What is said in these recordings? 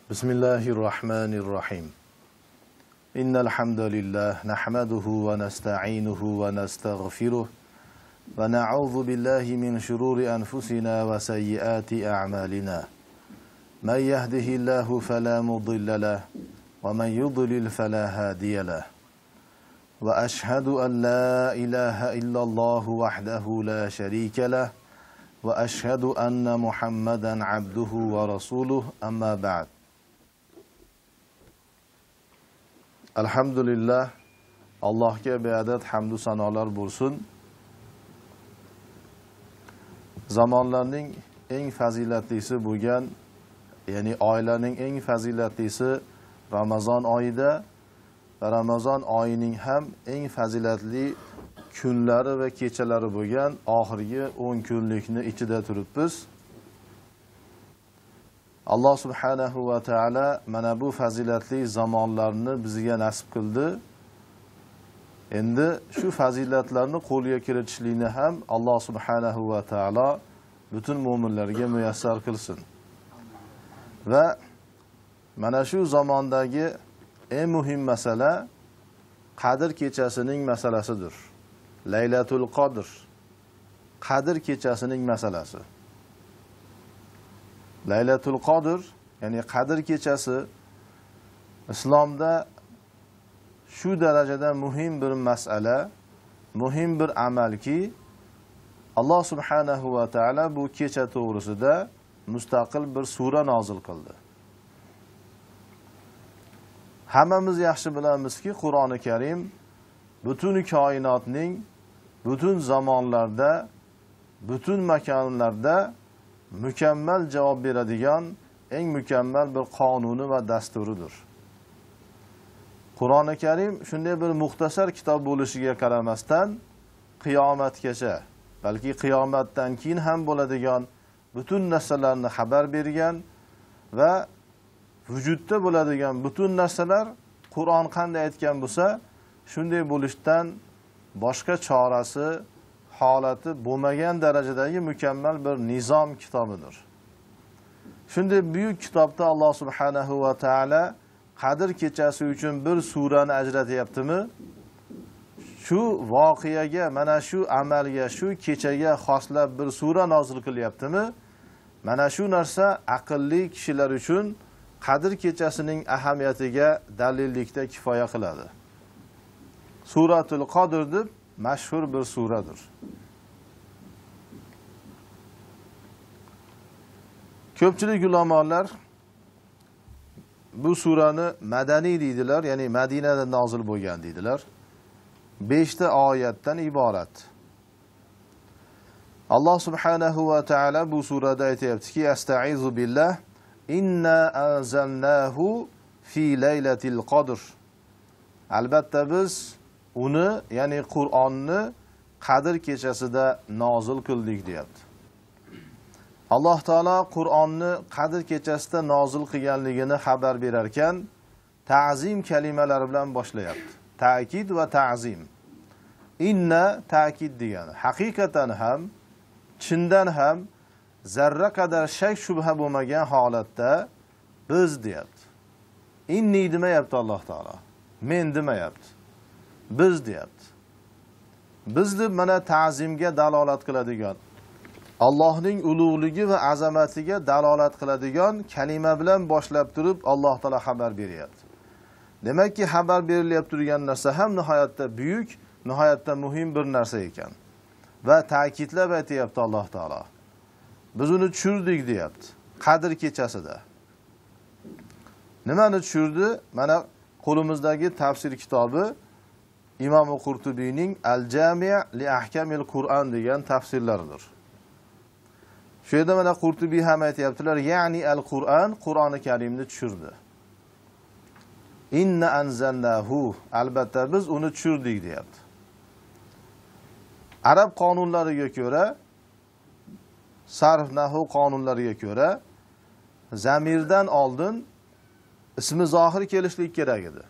Bismillahir Rahmanir Rahim. Innal hamdalillah nahmaduhu va nasta'inuhu va nastaghfiruh va na'udzu billahi min shururi anfusina va sayyiati a'malina. Man yahdihillahu fala mudilla lahu va man yudlil fala hadiya lahu. Va ashhadu an la ilaha illalloh wahdahu la sharika lahu va ashhadu anna Muhammadan abduhu va rasuluh. Amma ba'd. Alhamdulillah, Allohga beadad hamd va sanolar bo'lsin. Zamonlarning eng fazilatlisi bo'lgan, ya'ni oilaning eng fazilatlisi Ramazon oyida va Ramazon oyining ham eng fazilatli kunlari va kechalari bo'lgan oxirgi 10 kunlikni ichida turibmiz. Alloh subhanahu va taolo mana bu fazilatli zamonlarni bizga nasib qildi. Endi shu fazilatlarni qo'lga kiritishlikni ham Alloh subhanahu va taolo butun mo'minlarga muyassar qilsin. Va mana shu zamondagi eng muhim masala Qadr kechasining masalasidir. Laylatul Qadr. Qadr kechasining masalasi. Laylatul Qadr, ya'ni Qadr kechasi islomda shu darajada muhim bir masala, muhim bir amalki, Alloh subhanahu va taolo bu kecha to'g'risida mustaqil bir sura nozil qildi. Hammamiz yaxshi bilamizki, Qur'oni Karim butun koinotning butun zamonlarda, butun makonlarda mukammal javob beradigan eng mukammal bir qonuni va dasturidir. Qur'oni Karim shunday bir muxtasar kitob bo'lishiga qaramasdan qiyomatgacha, balki qiyomatdan keyin ham bo'ladigan butun narsalarni xabar bergan va vujudda bo'ladigan butun narsalar Qur'on qanday aytgan bo'lsa, shunday bo'lishdan boshqa chorasi, holati bo'lmagan darajadagi mukammal bir nizom kitobidir. Shunday buyuk kitobda Alloh subhanahu va taolo Qadr kechasi uchun bir surani ajratyaptimi? Shu voqeaga, mana shu amalga, shu kechaga xoslab bir sura nozil qilyaptimi? Mana shu narsa aqlli kishilar uchun Qadr kechasining ahamiyatiga dalillikda kifoya qiladi. Suratul Qadr deb mashhur bir suradir. Ko'pchilik ulamolar bu surani madaniy deydilar, ya'ni Madinada nozil bo'lgan deydilar. 5 ta oyatdan iborat. Alloh subhanahu va taolo bu surada aytayaptiki: Astaizu billah, inna anzalnahu fi laylatil qadr. Albatta biz uni, ya'ni Qur'onni Qadr kechasida nozil qildik deyapti. Alloh taolo Qur'onni Qadr kechasida nozil qilganligini xabar berar ekan, ta'zim kalimalari bilan boshlayapti. Ta'kid va ta'zim. Inna ta'kid degani haqiqatan ham, chindan ham zarra qadar shak shubha bo'lmagan holatda biz deyapti. Inni demayapti Alloh taolo. Men demayapti. Biz deyapti. Biz deb mana ta'zimga dalolat qiladigan, Allohning ulug'ligi va azamatiga dalolat qiladigan kalima bilan boshlab turib Alloh taolo xabar beryapti. Demakki, xabar berilyapti turgan narsa ham nihoyatda buyuk, nihoyatda muhim bir narsa ekan. Va ta'kidlab aytayapti Alloh taolo. Biz uni tushirdik deyapti. Qadr kechasida. Nimani tushirdi? Mana qo'limizdagi tafsir kitobi Imom Qurtubiyning Al-Jami' li ahkamil Qur'on degan tafsirlaridir. Shu yerda mana Qurtubiy ham aytayaptilar, ya'ni al-Qur'on, Qur'oni Karimni tushirdi. Inna anzalnahu, albatta biz uni tushirdik deyapti. Arab qonunlariga ko'ra, sarf nahu qonunlariga ko'ra zamirdan oldin ismi zohir kelishlik kerak edi.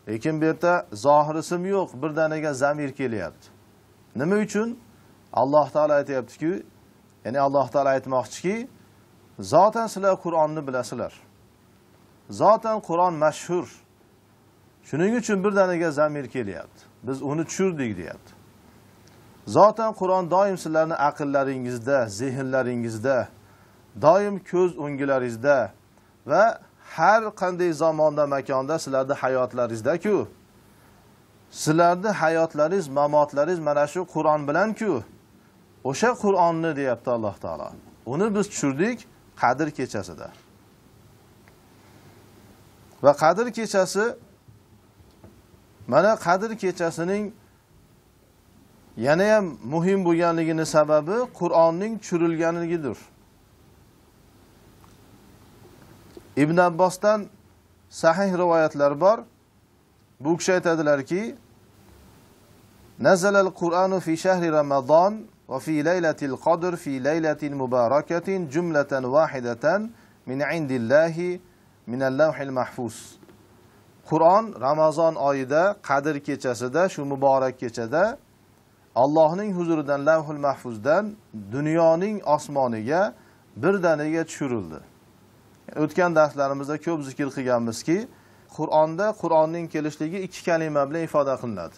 Lekin bu yerda zohir ism yo'q, birdaniga zamir kelyapti. Nima uchun? Alloh taolo aytayaptiki, ya'ni Alloh taolo aytmoqchiki, zotan sizlar Qur'onni bilasizlar. Zotan Qur'on mashhur. Shuning uchun birdaniga zamir kelyapti. Biz uni tushirdik deyapti. Zotan Qur'on doim sizlarning aqllaringizda, zehnlaringizda, doim ko'z o'ngilaringizda va har qanday zamonda, makonda sizlarning hayotlaringizda-ku. Sizlarning hayotlaringiz, mamotlaringiz mana shu Qur'on bilan-ku. O'sha Qur'onni deyapti Alloh taolo. Uni biz tushirdik Qadr kechasida. Va Qadr kechasi, mana Qadr kechasining yana ham muhim bo'lganligini sababi Qur'onning tushirilganligidir. Ibn Abbosdan sahih rivoyatlar bor. Bu kishi aytadilarki, Nazalal Qur'anu fi shahri Ramazon va fi laylatil qadr fi laylatin mubarakatin jumlatan wahidatan min indillahi min al-lawhil mahfuz. Qur'on Ramazon oyida Qadr kechasida, shu muborak kechada Allohning huzuridan, Lavhul Mahfuzdan dunyoning osmoniga birdaniga tushirildi. O'tgan darslarimizda ko'p zikr qilganmizki, Qur'onda Qur'onning kelishligi ikki kalima bilan ifoda qilinadi.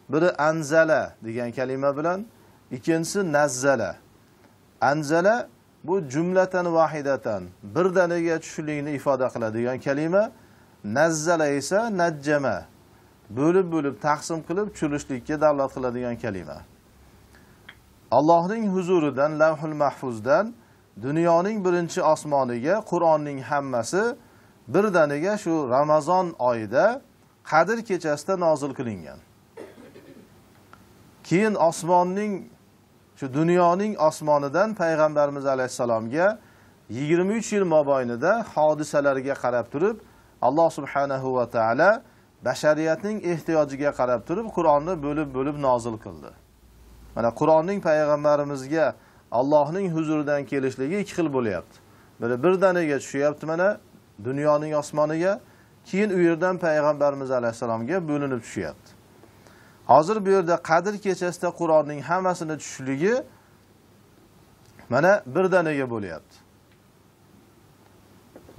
Biri anzala degan kalima bilan, ikkinchisi nazzala. Anzala bu jumlatan vahidatan, birdaniga tushishligini ifoda qiladigan kalima. Nazzala esa najjama, bo'lib-bo'lib taqsim qilib tushirishlikka dalolat qiladigan kalima. Allohning huzuridan, Lavhul Mahfuzdan dunyoning birinchi osmoniga Qur'onning hammasi birdaniga shu Ramazon oyida Qadr kechasida nozil qilingan. Keyin osmonning, shu dunyoning osmonidan payg'ambarimiz alayhissalomga 23 yil mobaynida hodisalarga qarab turib Alloh subhanahu va taolo bashariyatning ehtiyojiga qarab turib Qur'onni bo'lib-bo'lib nozil qildi. Mana Qur'onning payg'ambarimizga Allohning huzuridan kelishligi ikki xil bo'lyapti. Biri birdaniga tushyapti mana dunyoning osmoniga, keyin u yerdan payg'ambarimiz alayhissalomga bo'linib tushyapti. Hozir bu yerda Qadr kechasida Qur'onning hammasini tushishligi mana birdaniga bo'lyapti.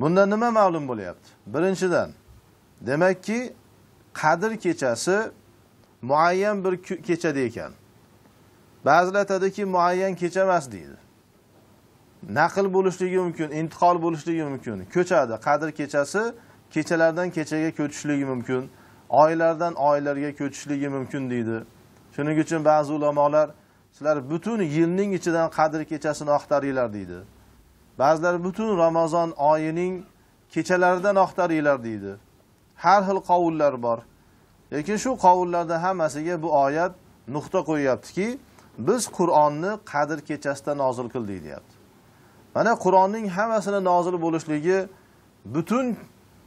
Bundan nima ma'lum bo'lyapti? Birinchidan, demakki Qadr kechasi muayyan bir kechada ekan. Ba'zilar aytadiki, muayyan kecha emas deydi. Naql bo'lishligi mumkin, intiqol bo'lishligi mumkin. Ko'chadi. Qadr kechasi kechalardan kechaga ko'chishligi mumkin, oylardan oylarga ko'chishligi mumkin deydi. Shuning uchun ba'zi ulamolar sizlar butun yilning ichidan Qadr kechasini axtaringlar deydi. Ba'zilar butun Ramazon oyining kechalaridan axtaringlar deydi. Har xil qovullar bor. Lekin shu qovullardan hammasiga bu oyat nuqta qo'yyaptiki, biz Qur'onni Qadr kechasida nozil qildik deyapti. Mana Qur'onning hammasini nozil bo'lishligi butun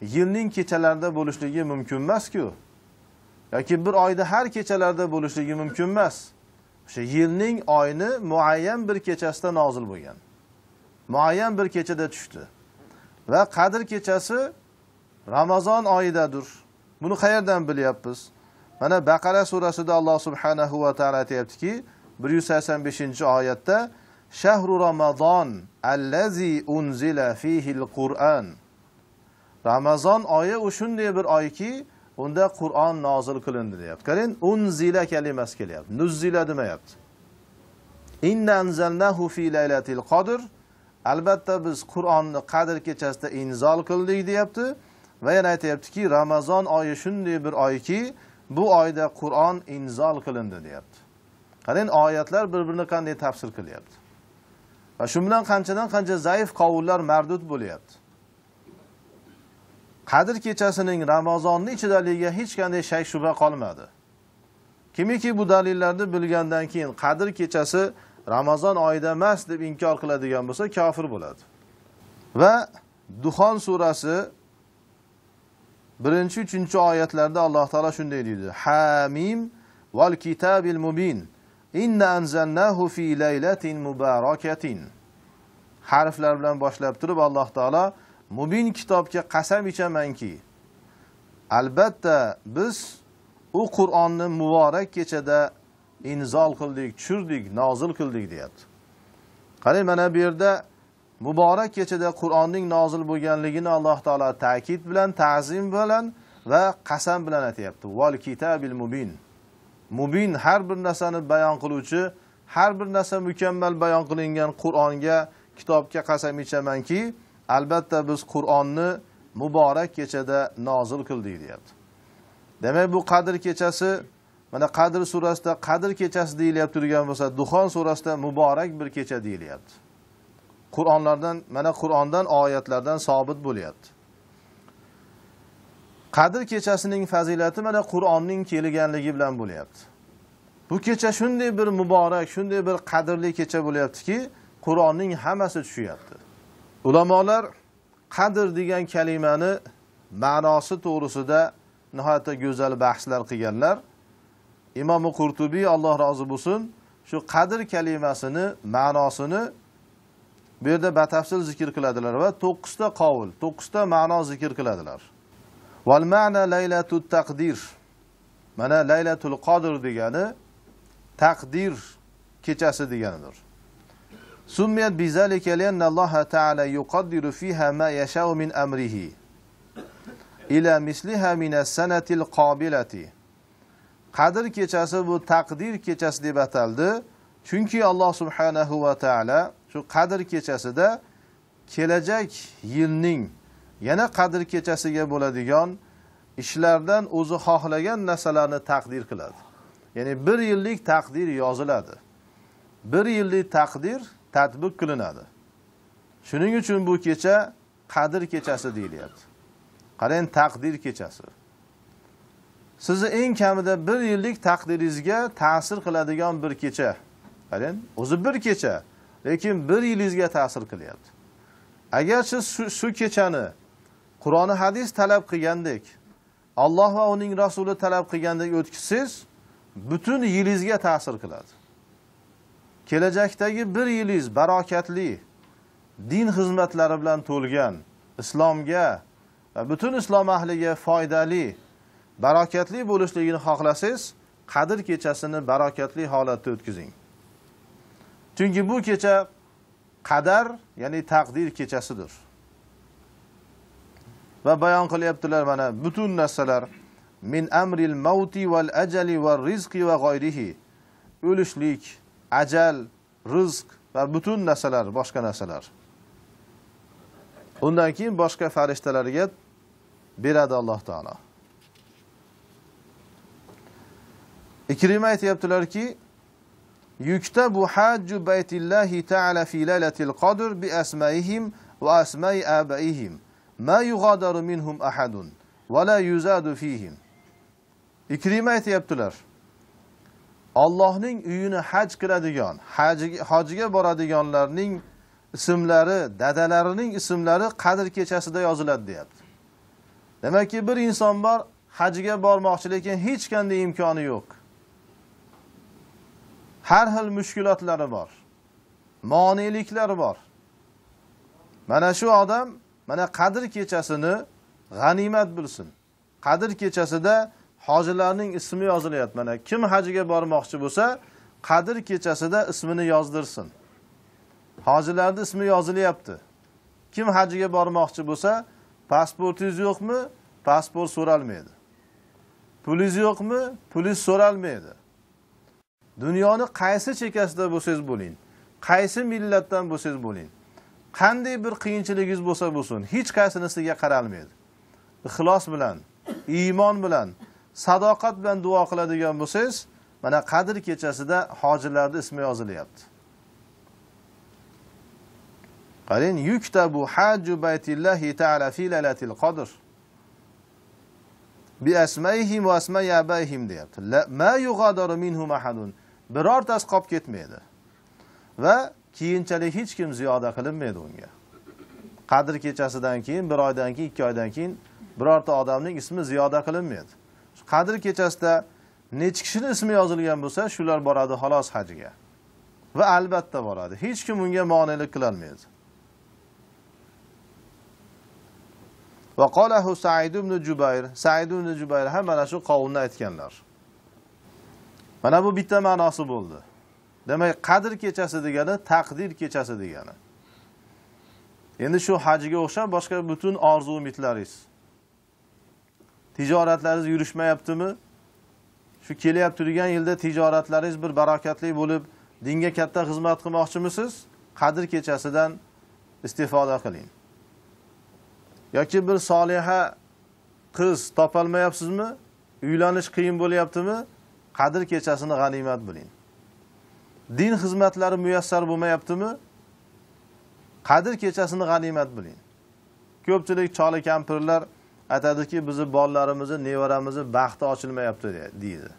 yilning kechalarida bo'lishligi mumkin emas-ku. Yoki bir oyda har kechalarda bo'lishligi mumkin emas. O'sha yilning oyini muayyan bir kechasida nozil bo'lgan. Muayyan bir kechada tushdi. Va Qadr kechasi Ramazon oyidadir. Buni qayerdan bilyapmiz? Mana Baqara surasida Alloh subhanahu va taolo aytayaptiki, 185-oyatda Shahru Ramazon allazi unzila fihil Qur'an. Ramazon oyi u shunday bir oyki, unda Qur'on nozil qilindi deyapti. Qarang, unzila kalimasi kelyapti. Nuzzila demayapti. Inna anzalnahu fi laylatil qadr. Albatta biz Qur'onni Qadr kechasida inzol qildik deyapti. Va yana aytayaptiki, Ramazon oyi shunday bir oyki, bu oyda Qur'on inzol qilindi deyapti. Qarang, oyatlar bir-birini qanday tafsir qilyapti. Va shu bilan qanchadan qancha zaif qovullar mardud bo'lyapti. Qadr kechasining Ramazonning ichidaligiga hech qanday shak shubha qolmadi. Kimiki bu dalillarni bilgandan keyin Qadr kechasi Ramazon oyida emas deb inkor qiladigan bo'lsa, kofir bo'ladi. Va Duxon surasi 1-3 oyatlarda Alloh taolo shunday deydi: Hamim val kitabil mubin. Inna anzalnahu fi laylatin mubarakatin. Harflar bilan boshlab turib Alloh taolo mubin kitobga qasam ichamanki, albatta biz u Qur'onni muborak kechada inzol qildik, tushirdik, nozil qildik deyapti. Qarang, mana bu yerda Muborak kechada Qur'onning nozil bo'lganligini Alloh taolo ta'kid bilan, ta'zim bilan va qasam bilan aytayapti. Val kitabil mubin. Mubin har bir narsani bayon qiluvchi, har bir narsa mukammal bayon qilingan Qur'onga, kitobga qasam ichamanki, albatta biz Qur'onni muborak kechada nozil qildik deyapti. Demak, bu Qadr kechasi, mana Qadr surasida Qadr kechasi deyilyapti turgan bo'lsa, Duxon surasida muborak bir kecha deyilyapti. Qur'onlardan, mana Qur'ondan oyatlardan sobit bo'lyapti. Qadr kechasining fazilati mana Qur'onning kelganligi bilan bo'lyapti. Bu kecha shunday bir muborak, shunday bir qadrli kecha bo'lyaptiki, Qur'onning hammasi tushyapti. Ulamolar qadr degan kalimani ma'nosi to'g'risida nihoyatda go'zal bahslar qilganlar. Imom Qurtubiy Alloh rozi bo'lsin, shu qadr kalimasini ma'nosini bu yerda batafsil zikr qiladilar va 9 ta qovul, 9 ta ma'no zikr qiladilar. Val ma'na laylatut taqdir. Mana laylatul qadr degani taqdir kechasi deganidir. Summiyat bizalika lianna Alloh ta'ala yuqaddiru fiha ma yasha'u min amrihi ila misliha min as-sanatil qabilati. Qadr kechasi bu taqdir kechasi deb ataldi, chunki Alloh subhanahu va ta'ala shu qadr kechasida kelajak yilning yana qadr kechasiga bo'ladigan ishlardan o'zi xohlagan narsalarni taqdir qiladi. Ya'ni bir yillik taqdir yoziladi. Bir yillik taqdir tatbiq qilinadi. Shuning uchun bu kecha qadr kechasi deyilyapti. Qarang, taqdir kechasi. Sizni eng kamida bir yillik taqdiringizga ta'sir qiladigan bir kecha. Qarang, o'zi bir kecha, lekin bir yilingizga ta'sir qilyapti. Agar siz shu kechani Qur'oni hadis talab qilgandek, Alloh va uning rasuli talab qilgandek o'tkazsangiz, butun yilingizga ta'sir qiladi. Kelajakdagi bir yilingiz barokatli, din xizmatlari bilan to'lgan, islomga va butun islom ahliga foydali, barokatli bo'lishligini xohlasangiz, Qadr kechasini barokatli holatda o'tkazing. Chunki bu kecha qadar, ya'ni taqdir kechasidir. Va bayon qilyaptilar mana butun narsalar min amril mauti val ajali var rizqi va g'ayrihi. O'lishlik, ajal, rizq va butun narsalar, boshqa narsalar. Undan keyin boshqa farishtalarga beradi Alloh taolo. Ikrima aytayaptilarki, yuktabu hajju baytillahi ta'ala fi laylatil qadr bi asmaihim va asmai abaihim ma yughadaru minhum ahadun va la yuzadu fihim. Ikrima aytayaptilar, Allohning uyini haj qiladigan, hajiga boradiganlarning ismlari, dadalarining ismlari Qadr kechasida yoziladi deyapti. Demakki, bir inson bor, hajiga bormoqchi, lekin hech qanday imkoni yo'q. Har xil mushkulotlari bor, moneliklari bor. Mana shu odam mana Qadr kechasini g'animat bilsin. Qadr kechasida hojilarning ismi yozilyapti. Mana kim hajiga bormoqchi bo'lsa, Qadr kechasida ismini yozdirsin. Hojilarning ismi yozilyapti. Kim hajiga bormoqchi bo'lsa, pasportingiz yo'qmi? Pasport so'ralmaydi. Pulingiz yo'qmi? Pulingiz so'ralmaydi. Dunyoni qaysi chekasida bo'lsangiz bo'ling, qaysi millatdan bo'lsangiz bo'ling, qanday bir qiyinchiligingiz bo'lsa bo'lsin, hech qaysinisiga qaralmaydi. Ixlos bilan, iymon bilan, sadoqat bilan duo qiladigan bo'lsangiz, mana Qadr kechasida hojilarning ismi yozilyapti. Qarang, yuktabu hajju baytillahi ta'ala fi laylatil qadr bi asmaihim va asmai abaihim deyapti. Ma yughadaru minhum ahadun. Birortasi qolib ketmaydi. Va keyinchalik hech kim ziyoda qilinmaydi unga. Qadr kechasidan keyin, bir oydan keyin, 2 oydan keyin birorta odamning ismi ziyoda qilinmaydi. Qadr kechasida necha kishining ismi yozilgan bo'lsa, shular boradi xolos hajiga. Va albatta boradi. Hech kim unga monelik qila olmaydi. Va qolahu Sa'id ibn Jubayr, Sa'id ibn Jubayr ham mana shu qavlni aytganlar. Mana bu bitta ma'nosi bo'ldi. Demak, Qadr kechasi degani taqdir kechasi degani. Endi shu hajga o'xshab boshqa butun orzu umidlaringiz, tijoratlaringiz yurishmayaptimi? Shu kelyapti turgan yilda tijoratlaringiz bir barakatli bo'lib, dinga katta xizmat qilmoqchimisiz? Qadr kechasidan istifoda qiling. Yoki bir soliha qiz topolmayapsizmi? Uylanish qiyin bo'lyaptimi? Qadr kechasini g'animat biling. Din xizmatlari muyassar bo'lmayaptimi? Qadr kechasini g'animat biling. Ko'pchilik choli kampirlar aytadiki, bizi bolalarimizni, nevaramizni baxti ochilmayapti deydi.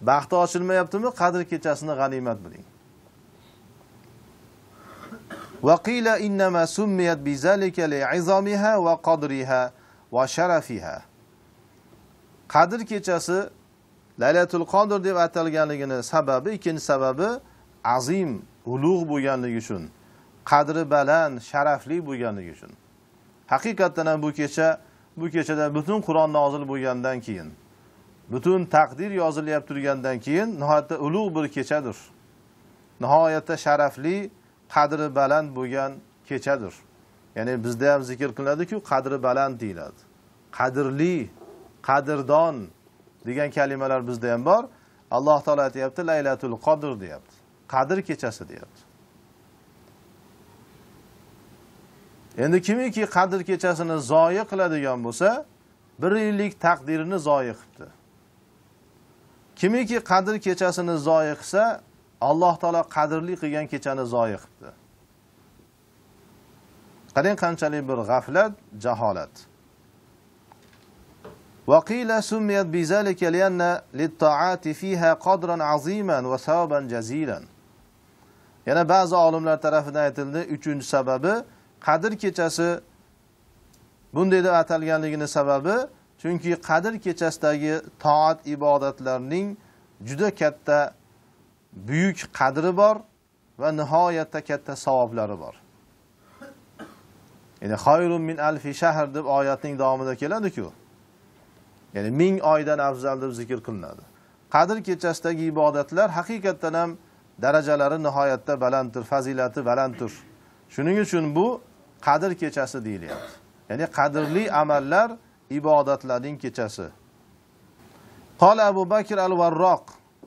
Baxti ochilmayaptimi? Qadr kechasini g'animat biling. Va qila innama summiyat bizalika li'izamiha va qadriha va sharafiha. Qadr kechasi Laylatul Qadr deb atalganligini sababi, ikkinchi sababi azim, ulug' bo'lganligi uchun, qadri baland, sharafli bo'lganligi uchun. Haqiqatan ham bu kechada butun Qur'on nozil bo'lgandan keyin, butun taqdir yozilyapti turgandan keyin nihoyatda ulug' bir kechadir. Nihoyatda sharafli, qadri baland bo'lgan kechadir. Ya'ni bizda ham zikr qilinadi-ku, qadri baland deyiladi. Qadrli, qadrdon degan kalimalar bizda ham bor. Alloh taolo aytayapti, Laylatul Qadr deyapti. Qadr kechasi deyapti. Endi kimiki qadr kechasini zoyi qiladigan bo'lsa, bir yillik taqdirini zoyi qilibdi. Kimiki qadr kechasini zoyi qilsa, Alloh taolo qadrli qilgan kechani zoyi qilibdi. Qarang qanchalik bir g'aflat, jaholat. وقيل سميت بذلك لأن للطاعات فيها قدرا عظيما وثوابا جزيلا. Yana ba'zi olimlar tarafidan aytildi, uchinchi sababi Qadr kechasi bunday deb atalganligining sababi, chunki Qadr kechasidagi toat ibodatlarning juda katta buyuk qadri bor va nihoyatda katta savoblari bor. Ya'ni xayrun min alfi shahr deb oyatning davomida keladi-ku. Ya'ni 1000 oydan afzal deb zikr qilinadi. Qadr kechasidagi ibodatlar haqiqatan ham darajalari nihoyatda balanddir, fazilati balanddir. Shuning uchun bu Qadr kechasi deyilyapti. Ya'ni qadrli amallar, ibodatlarning kechasi. Qala Abu Bakr al-Varroq.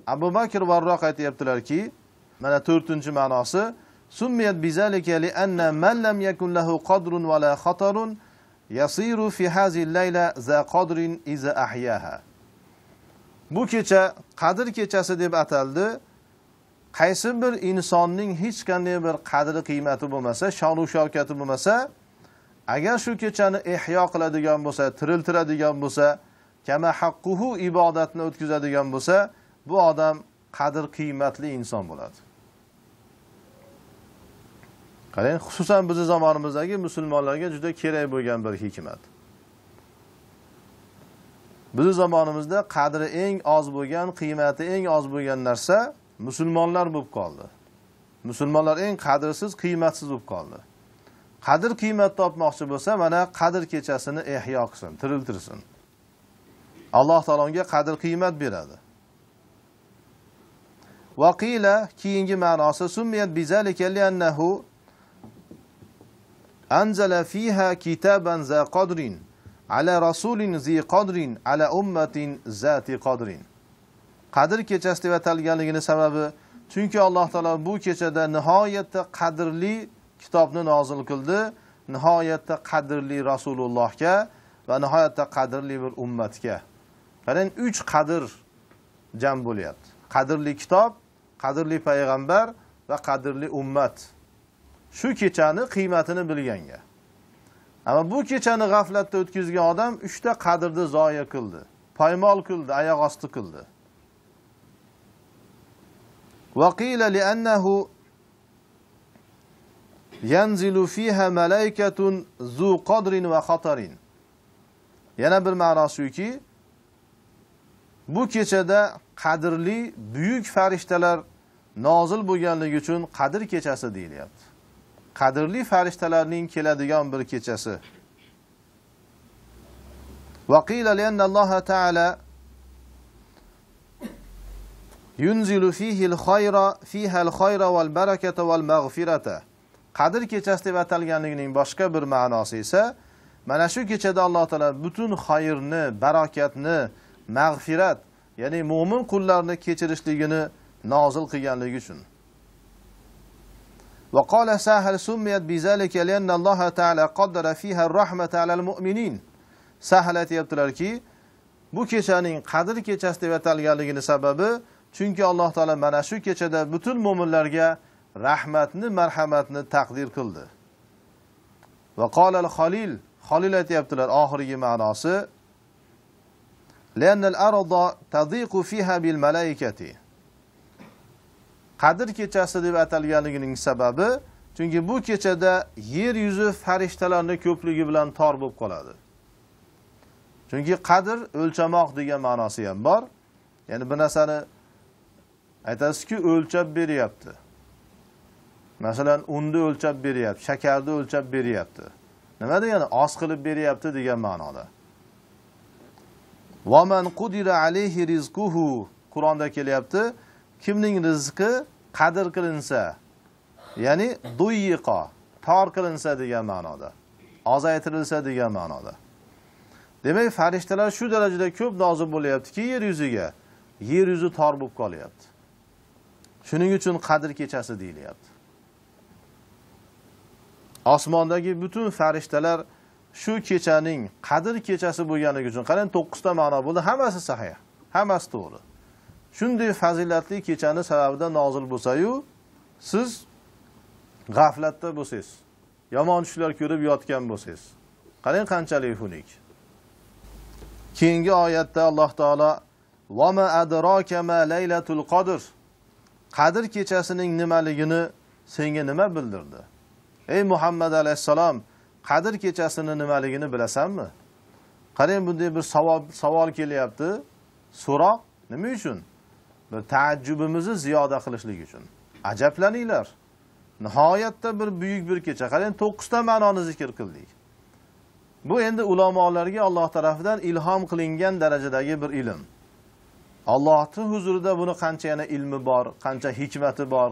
Abu Bakr Varroq aytayaptilarki, mana 4-ma'nosi, summiyat bizalika li'anna man lam yakun lahu qadrun va la khatarun yasiru fi hazihi al-layla za qadrin iza ahyaha. Bu kecha Qadr kechasi deb ataldi. Qaysi bir insonning hech qanday bir qadri qiymati bo'lmasa, shonu shavkati bo'lmasa, agar shu kechani ihyo qiladigan bo'lsa, tiriltiradigan bo'lsa, kama haqquhu ibodatni o'tkazadigan bo'lsa, bu odam qadr qiymatli inson bo'ladi. Qarang, xususan bizning zamonimizdagi musulmonlarga juda kerak bo'lgan bir hikmat. Bizning zamonimizda qadri eng oz bo'lgan, qiymati eng oz bo'lgan narsa musulmonlar bo'lib qoldi. Musulmonlar eng qadrsiz, qiymatsiz bo'lib qoldi. Qadr qiymat topmoqchi bo'lsa, mana Qadr kechasini ihyo qilsin, tiriltirsin. Alloh taolo unga qadr qiymat beradi. Vaqila keyingi ma'nosi summiyat bizalika li'annahu anzala fiha kitaban za qadrin ala rasulin zi qadrin ala ummatin zati qadrin. Qadr kechasi deb atalganligining sababi, chunki Alloh taolo bu kechada nihoyatda qadrli kitobni nozil qildi, nihoyatda qadrli Rasulullohga va nihoyatda qadrli bir ummatga. Qarang, 3 qadr jam bo'lyapti. Qadrli kitob, qadrli payg'ambar va qadrli ummat. Shu kechani qiymatini bilganga. Ammo bu kechani g'aflatda o'tkazgan odam 3 ta qadrni zoya qildi, poymol qildi, oyoq osti qildi. وقيل لأنه ينزل فيها ملائكة ذو قدر وخطر. Yana bir ma'nosi shuki, bu kechada qadrli buyuk farishtalar nozil bo'lganligi uchun Qadr kechasi deyilyapti. Qadrli farishtalarning keladigan bir kechasi. وقيل لأن الله تعالى ينزل فيه الخير فيها الخير والبركة والمغفرة Qadr kechasi deb atalganligining boshqa bir ma'nosi esa mana shu kechada Alloh taolo butun xayrni, barakatni, mag'firat, ya'ni mo'min qullarni kechirishligini nozil qilganligi uchun. Va qala Sahal summiyat bizalika lianna Alloh taolo qaddara fiha ar-rahmata 'alal mu'minin. Sahal aytibdilarki, bu kechaning Qadr kechasi deb atalganligining sababi chunki Alloh taolo mana shu kechada butun mo'minlarga rahmatni, marhamatni taqdir qildi. Va qala al-Xalil, Xalil aytibdilar oxirgi ma'nosi lianna al-arda tadiqu fiha bil malaikati. Qadr kechasi deb atalganligining sababi chunki bu kechada yer yuzi farishtalarning ko'pligi bilan tor bo'lib qoladi. Chunki qadr o'lchamoq degan ma'nosi ham bor. Ya'ni bir narsani aytasizki, o'lchab beryapti. Masalan, unni o'lchab beryapti, shakarni o'lchab beryapti. Nima degani? Oz qilib beryapti degan ma'noda. Va man qudira alayhi rizquhu, Qur'onda kelyapti, kimning rizqi qadr qilinsa, ya'ni duyiqa, tor qilinsa degan ma'noda, ozaytirilsa degan ma'noda. Demak, farishtalar shu darajada ko'p nozil bo'lyaptiki yer yuziga, yer yuzi tor bo'lib qolyapti. Shuning uchun Qadr kechasi deyilyapti. Osmondagi butun farishtalar shu kechaning Qadr kechasi bo'lganligi uchun, qarang, 9 ta ma'no bo'ldi, hammasi sahih, hammasi to'g'ri. Shunday fazilatli kechani sababidan nozil bo'lsa-yu, siz g'aflatda bo'lsangiz, yomon tushlar ko'rib yotgan bo'lsangiz, qarang qanchalik xunuk. Keyingi oyatda Alloh taolo va ma adraka ma laylatul qadr, Qadr kechasining nimaligini senga nima bildirdi? Ey Muhammad alayhissalom, Qadr kechasini nimaligini bilasanmi? Qarang, bunday bir savol kelyapti. So'roq nima uchun? Bir taajjubimizni ziyoda qilishlik uchun. Ajablaninglar. Nihoyatda bir buyuk bir kecha. Qarang, 9 ta ma'noni zikr qildik. Bu endi ulamolarga Alloh tarafidan ilhom qilingan darajadagi bir ilm. Allohning huzurida buni qancha yana ilmi bor, qancha hikmati bor,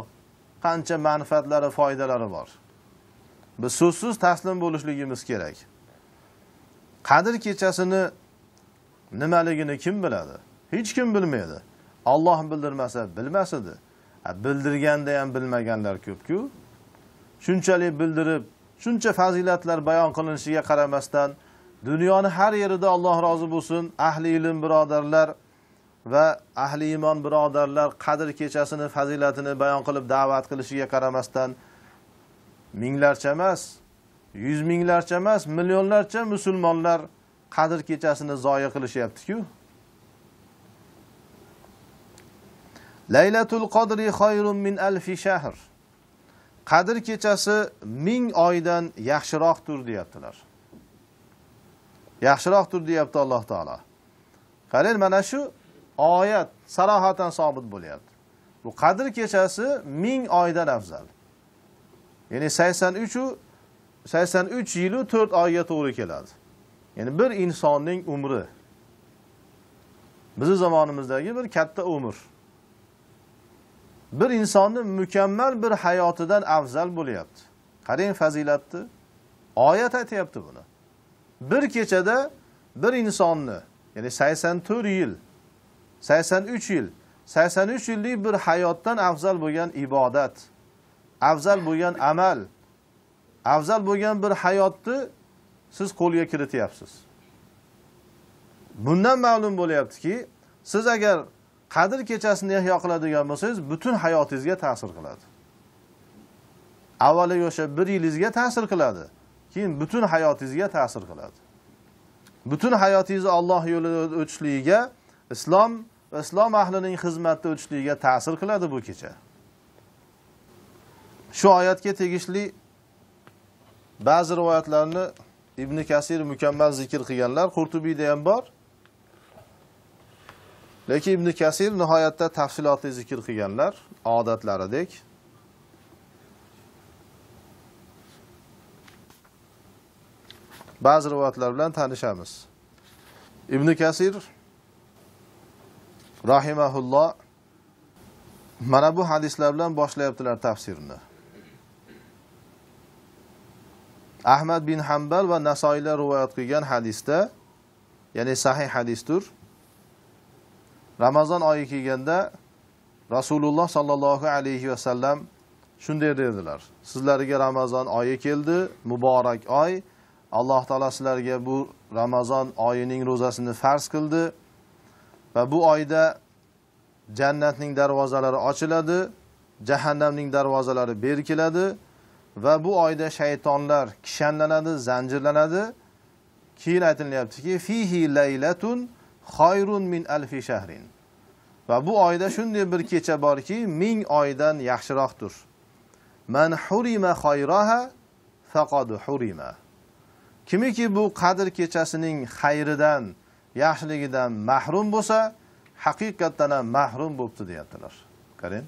qancha manfaatlari, foydalari bor. Biz so'zsiz taslim bo'lishligimiz kerak. Qadr kechasini nimaligini kim biladi? Hech kim bilmaydi. Alloh bildirmasa bilmas edi. Bildirganda ham bilmaganlar ko'p-ku. Shunchalik bildirib, shuncha fazilatlar bayon qilinishiga qaramasdan dunyoni har yerida Alloh rozi bo'lsin, ahli ilm birodarlar va ahli iymon birodarlar Qadr kechasini fazilatini bayon qilib da'vat qilishiga qaramasdan minglarcha emas, yuz minglarcha emas, millionlarcha musulmonlar Qadr kechasini zoya qilishyapti-ku. Laylatul qadri khayrun min alfi shahr. Qadr kechasi 1000 oydan yaxshiroqdir deyaptilar. Yaxshiroqdir deyapti Alloh taolo. Qarang, mana shu oyat sarohatan sobit bo'lyapti. Bu Qadr kechasi 1000 oydan afzal. Ya'ni 83 yil 4 oyga to'g'ri keladi. Ya'ni bir insonning umri. Bizning zamonimizdagi bir katta umr. Bir insonning mukammal bir hayotidan afzal bo'lyapti. Qarang fazilatni. Oyat aytayapti buni. Bir kechada bir insonni, ya'ni 84 yil, 83 yil, 83 yillik bir hayotdan afzal bo'lgan ibodat, afzal bo'lgan amal, afzal bo'lgan bir hayotni siz qo'lga kirityapsiz. Bundan ma'lum bo'lyaptiki, siz agar Qadr kechasini ihyo qiladigan bo'lsangiz, butun hayotingizga ta'sir qiladi. Avvaliga o'sha bir yilingizga ta'sir qiladi, keyin butun hayotingizga ta'sir qiladi. Butun hayotingizni Alloh yo'lida o'tishligiga, islom va islom ahlining xizmatida o'tishligiga ta'sir qiladi bu kecha. Shu oyatga tegishli ba'zi rivoyatlarni Ibn Kasir mukammal zikr qilganlar, Qurtubiyda ham bor. Lekin Ibn Kasir nihoyatda tafsilotli zikr qilganlar, odatlaridek. Ba'zi rivoyatlar bilan tanishamiz. Ibn Kasir rahimahulloh mana bu hadislar bilan boshlayaptilar tafsirini. Ahmad bin Hanbal va Nasoiylar rivoyat qilgan hadisda, ya'ni sahih hadisdir. Ramazon oyi kelganda Rasululloh sallallohu alayhi va sallam shunday dedilar: sizlarga Ramazon oyi keldi, muborak oy. Alloh taolo sizlarga bu Ramazon oyining ro'zasini farz qildi va bu oyda jannatning darvozalari ochiladi, jahannamning darvozalari berkiladi va bu oyda shaytonlar kishanlanadi, zanjirlanadi. Keyin aytilyaptiki, fihi laylatun khayrun min alfi shahrin. Va bu oyda shunday bir kecha borki, 1000 oydan yaxshiroqdir. Man hurima khayraha faqad hurima. Kimiki bu Qadr kechasining xayridan, yaxshiligidan mahrum bo'lsa, haqiqatan ham mahrum bo'pti deyaptilar. Qarang.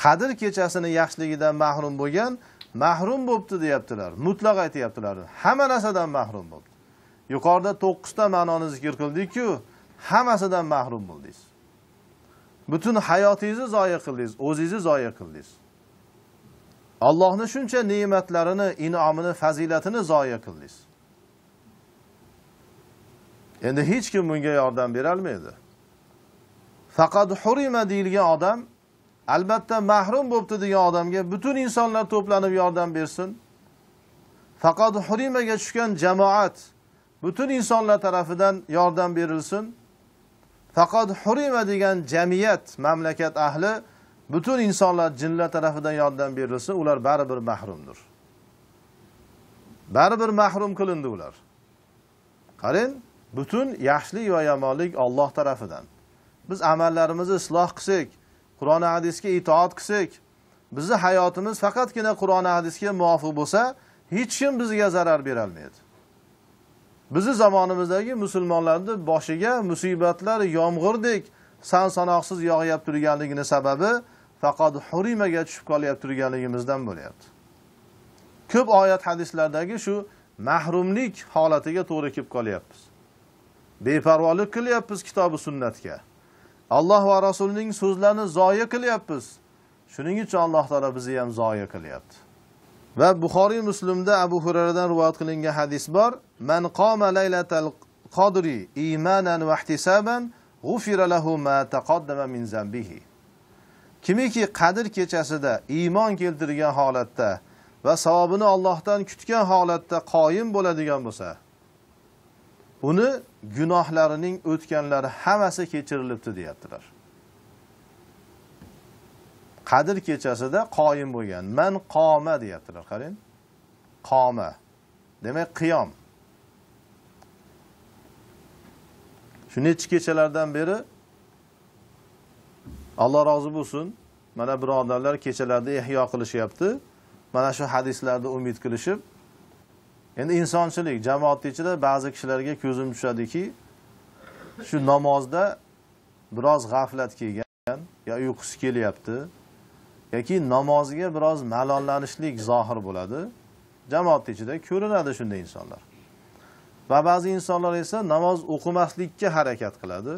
Qadr kechasini yaxshiligidan mahrum bo'lgan, mahrum bo'pti deyaptilar. Mutlaq aytayaptilar. Hamma narsadan mahrum bo'pti. Yuqorida 9 ta ma'noni zikr qildik-ku, hammasidan mahrum bo'ldingiz. Butun hayotingizni zoya qildingiz, o'zingizni zoya qildingiz. Allohning shuncha ne'matlarini, in'omini, fazilatini zoya qildingiz. Endi hech kim bunga yordam bera olmaydi. Faqat hurima deyilgan odam, albatta mahrum bo'pti degan odamga butun insonlar to'planib yordam bersin. Faqat hurimaga tushgan jamoat butun insonlar tarafidan yordam berilsin. Faqat hurima degan jamiyat, mamlakat ahli butun insonlar, jinlar tarafidan yordam berilsin, ular baribir mahrumdir. Baribir mahrum qilindi ular. Qarang, butun yaxshilik va yomonlik Alloh tarafidan. Biz amallarimizni isloh qilsak, Qur'on va hadisga itoat qilsak, bizi hayotimiz faqatgina Qur'on va hadisga muvofiq bo'lsa, hech kim bizga zarar bera olmaydi. Bizi zamonimizdagi musulmonlarning boshiga musibatlar yomg'irdek san-sanoqsiz yog'yap turganligini sababi faqat hurimaga tushib qolyap turganligimizdan bo'lyapti. Ko'p oyat hadislardagi shu mahrumlik holatiga to'g'ri kelib qolyapmiz. Beparvolik qilyapmiz kitobi sunnatga. Alloh va Rasulining so'zlarini zoya qilyapmiz. Shuning uchun Alloh taolo bizni ham zoya qilyapti. Va Buxoriy Muslimda Abu Hurayradan rivoyat qilingan hadis bor: "Man qoma laylatal qadri imanan va ihtisaban g'ufira lahu ma taqaddama min zambihi." Kimiki Qadr kechasida iymon keltirgan holatda va savobini Allohdan kutgan holatda qoyim bo'ladigan bo'lsa, uni gunohlarining o'tganlari hammasi kechirilibdi deyaptilar. Qadr kechasida qoyim bo'lgan, man qoma deyaptilar, qarang. Qoma demak qiyom. Shu necha kechalardan beri Alloh rozi bo'lsin, mana birodarlar kechalarda ihyo qilishyapti. Mana shu hadislarda umid qilishib, endi insonchilik jamoat ichida ba'zi kishilarga ko'zim tushadiki, shu namozda biroz g'aflat kelgan, yo uyqusi kelyapti, yoki namozga biroz malollanishlik zohir bo'ladi. Jamoat ichida ko'rinadi shunday insonlar. Va ba'zi insonlar esa namoz o'qimaslikka harakat qiladi.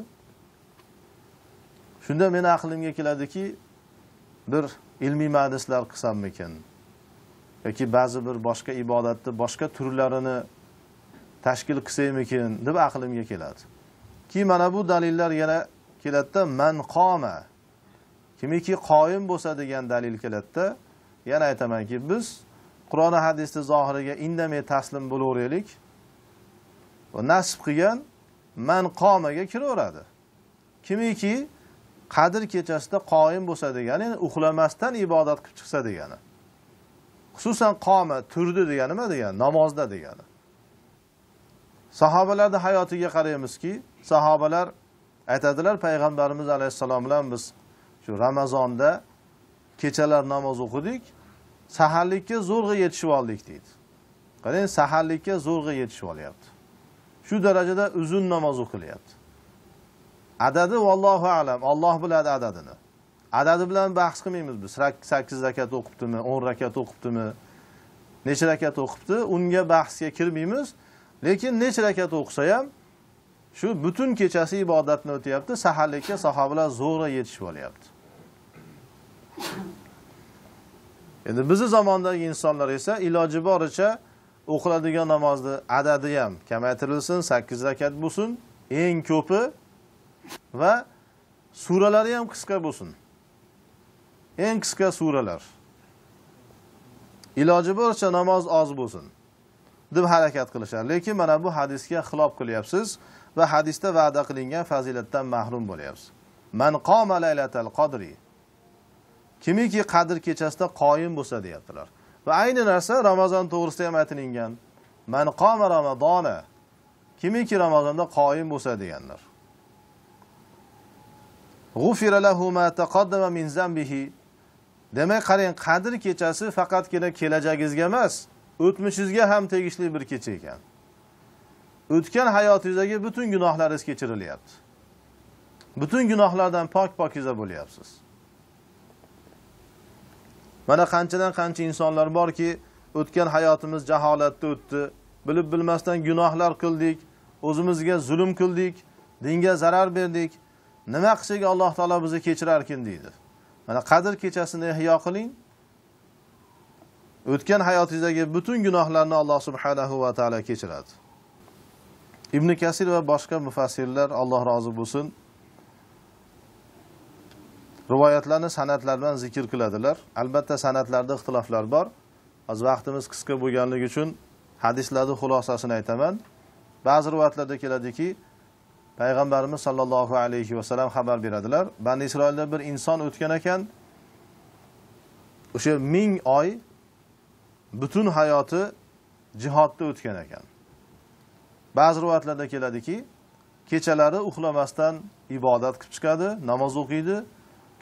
Shunda meni aqlimga keladiki, bir ilmiy majlislar qilsammikin yoki ba'zi bir boshqa ibodatni boshqa turlarini tashkil qilsaymikin deb aqlimga keladi. Ki mana bu dalillar yana keladida, man qoma, kimiki qoyim bo'lsa degan dalil keladida, yana aytamanki, biz Qur'on va hadisning zohiriga indamay taslim bo'laveraylik. Va nasib qilgan man qomaga kiraveradi. Kimiki Qadr kechasida qoyim bo'lsa degani, ya'ni uxlamasdan ibodat qilib chiqsa degani. Xususan qoma turdi degani nima degani? Namozda degani. Sahobalarning hayotiga qaraymizki, sahobalar aytadilar, payg'ambarimiz alayhissalom bilan biz shu Ramazonda kechalar namoz o'qidik, saharlikka zo'rg'a yetishib oldik deydi. Qarang, saharlikka zo'rg'a yetishib olyapti. Shu darajada uzun namoz o'qilyapti. Adadi vallohu a'lam, Alloh biladi adadini. Adadi bilan bahs qilmaymiz biz. 8 rakat o'qibdimi, 10 rakat o'qibdimi, necha rakat o'qibdi, unga bahsga kirmaymiz. Lekin necha rakat o'qisa ham shu butun kechasi ibodatni o'tyapti, saharlikka sahobalar zo'rg'a yetishib olyapti. Endi bizni zamondagi insonlar esa iloji boricha o'qiladigan namozni adadi ham kamaytirilsin, 8 rakat bo'lsin, eng ko'pi, va suralari ham qisqa bo'lsin. Eng qisqa suralar. Iloji boricha namoz oz bo'lsin deb harakat qilishar. Lekin mana bu hadisga xilof qilyapsiz va hadisda va'da qilingan fazilatdan mahrum bo'lyapsiz. Man qoma laylatal qadri. Kimiki Qadr kechasida qoyim bo'lsa deyaptilar. Va ayni narsa Ramazon to'g'risida ham aytilingan. Man qoma Ramazona. Kimiki Ramazonda qoyim bo'lsa deganlar. G'ufira lahu ma taqaddama min zambihi. Demak, qarang, Qadr kechasi faqatgina kelajagingizga emas, o'tmishingizga ham tegishli bir kecha ekan. O'tgan hayotingizdagi butun gunohlaringiz kechirilyapti. Butun gunohlardan pok-pokiza bo'lyapsiz. Mana qanchadan qancha insonlar borki, o'tgan hayotimiz jaholatda o'tdi, bilib bilmasdan gunohlar qildik, o'zimizga zulm qildik, dinga zarar berdik. Nima qilsak Alloh taolo bizni kechirarkin deydi. Mana Qadr kechasini ihyo qiling. O'tgan hayotingizdagi butun gunohlarni Alloh subhanahu va taolo kechiradi. Ibn Kasir va boshqa mufassirlar, Alloh rozi bo'lsin, rivoyatlarni san'atlar bilan zikr qiladilar. Albatta san'atlarda ixtiloflar bor. Hozir vaqtimiz qisqa bo'lganligi uchun hadislarning xulosasini aytaman. Ba'zi rivoyatlarda keladiki, Payg'ambarimiz sallallohu alayhi va sallam xabar beradilar. Bani Isroilda bir inson o'tgan ekan. O'sha 1000 oy butun hayoti jihodda o'tgan ekan. Ba'zi rivoyatlarda keladiki, kechalari uxlamasdan ibodat qilib chiqadi, namoz o'qiydi,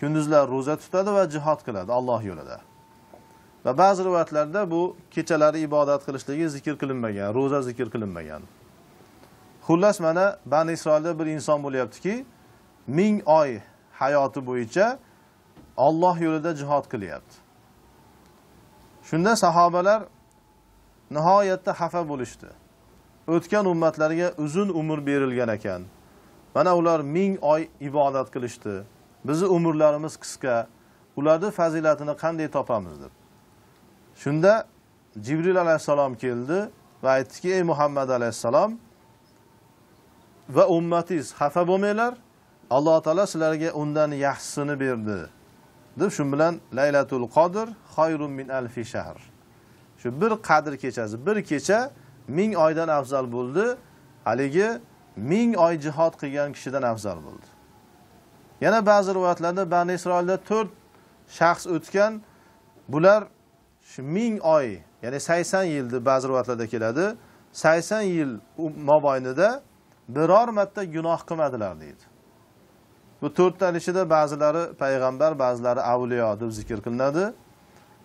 kunduzlar ro'za tutadi va jihod qiladi Alloh yo'lida. Va ba'zi rivoyatlarda bu kechalari ibodat qilishligi zikr qilinmagan, ro'za zikr qilinmagan. Xullas, mana Bani Isroilda bir inson bo'lyaptiki, 1000 oy hayoti bo'yicha Alloh yo'lida jihod qilyapti. Shunda sahobalar nihoyatda xafa bo'lishdi. O'tgan ummatlarga uzun umr berilgan ekan. Mana ular 1000 oy ibodat qilishdi. Bizi umrlarimiz qisqa, ularning fazilatini qanday topamiz deb. Shunda Jibril alayhissalom keldi va aytdiki: "Ey Muhammad alayhissalom va ummatingiz, xafa bo'lmanglar. Alloh taolo sizlarga undan yaxshisini berdi." Deb shu bilan Laylatul Qadr xayrun min alfi shahr. Shu bir Qadr kechasi, bir kecha 1000 oydan afzal bo'ldi. Haligi 1000 oy jihod qilgan kishidan afzal bo'ldi. Yana ba'zi rivoyatlarda Bani Isroilda 4 shaxs o'tgan, bular shu 1000 oy, ya'ni 80 yil deb ba'zi rivoyatlarda keladi. 80 yil mobaynida biror marta gunoh qilmadilar deydi. Bu 4 tani ichida ba'zilari payg'ambar, ba'zilari avliyo deb zikr qilinadi.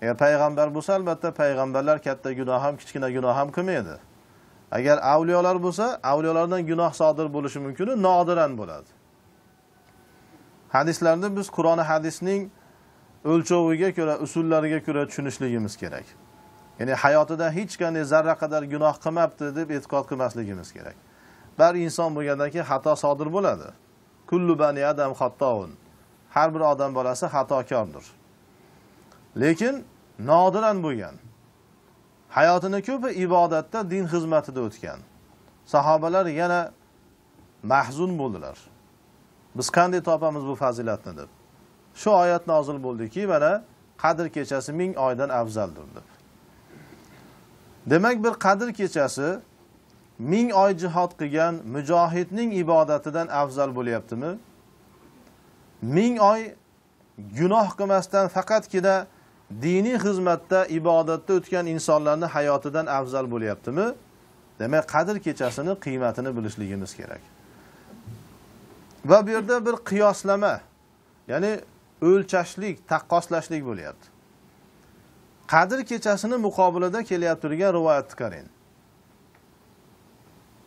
Agar payg'ambar bo'lsa, albatta payg'ambarlar katta gunoh ham, kichkina gunoh ham qilmaydi. Agar avliyolar bo'lsa, avliyolardan gunoh sodir bo'lishi mumkin, nodiran bo'ladi. Hadislarda biz Qur'oni hadisning o'lchoviga ko'ra, usullariga ko'ra tushunishligimiz kerak. Ya'ni hayotida hech qanday zarra qadar gunoh qilmabdi deb e'tiqod qilmasligimiz kerak. Bar inson bo'lgandan keyin xato sodir bo'ladi. Kullu bani adam xattoun. Har bir odam bolasi xatokordir. Lekin nodiran bo'lgan. Hayotini ko'pi ibodatda, din xizmatida o'tgan. Sahobalar yana mahzun bo'ldilar. Biz qanday topamiz bu fazilatni deb. Shu oyat nozil bo'ldiki, mana Qadr kechasi 1000 oydan afzaldir deb. Demak, bir Qadr kechasi 1000 oy jihod qilgan mujohidning ibodatidan afzal bo'lyaptimi? 1000 oy gunoh qilmasdan faqatgina diniy xizmatda, ibodatda o'tgan insonlarning hayotidan afzal bo'lyaptimi? Demak, Qadr kechasini qiymatini bilishligimiz kerak. Va bu yerda bir qiyoslama, ya'ni o'lchashlik, taqqoslashlik bo'lyapti. Qadr kechasini muqobilida kelyapti turgan rivoyatni qarang.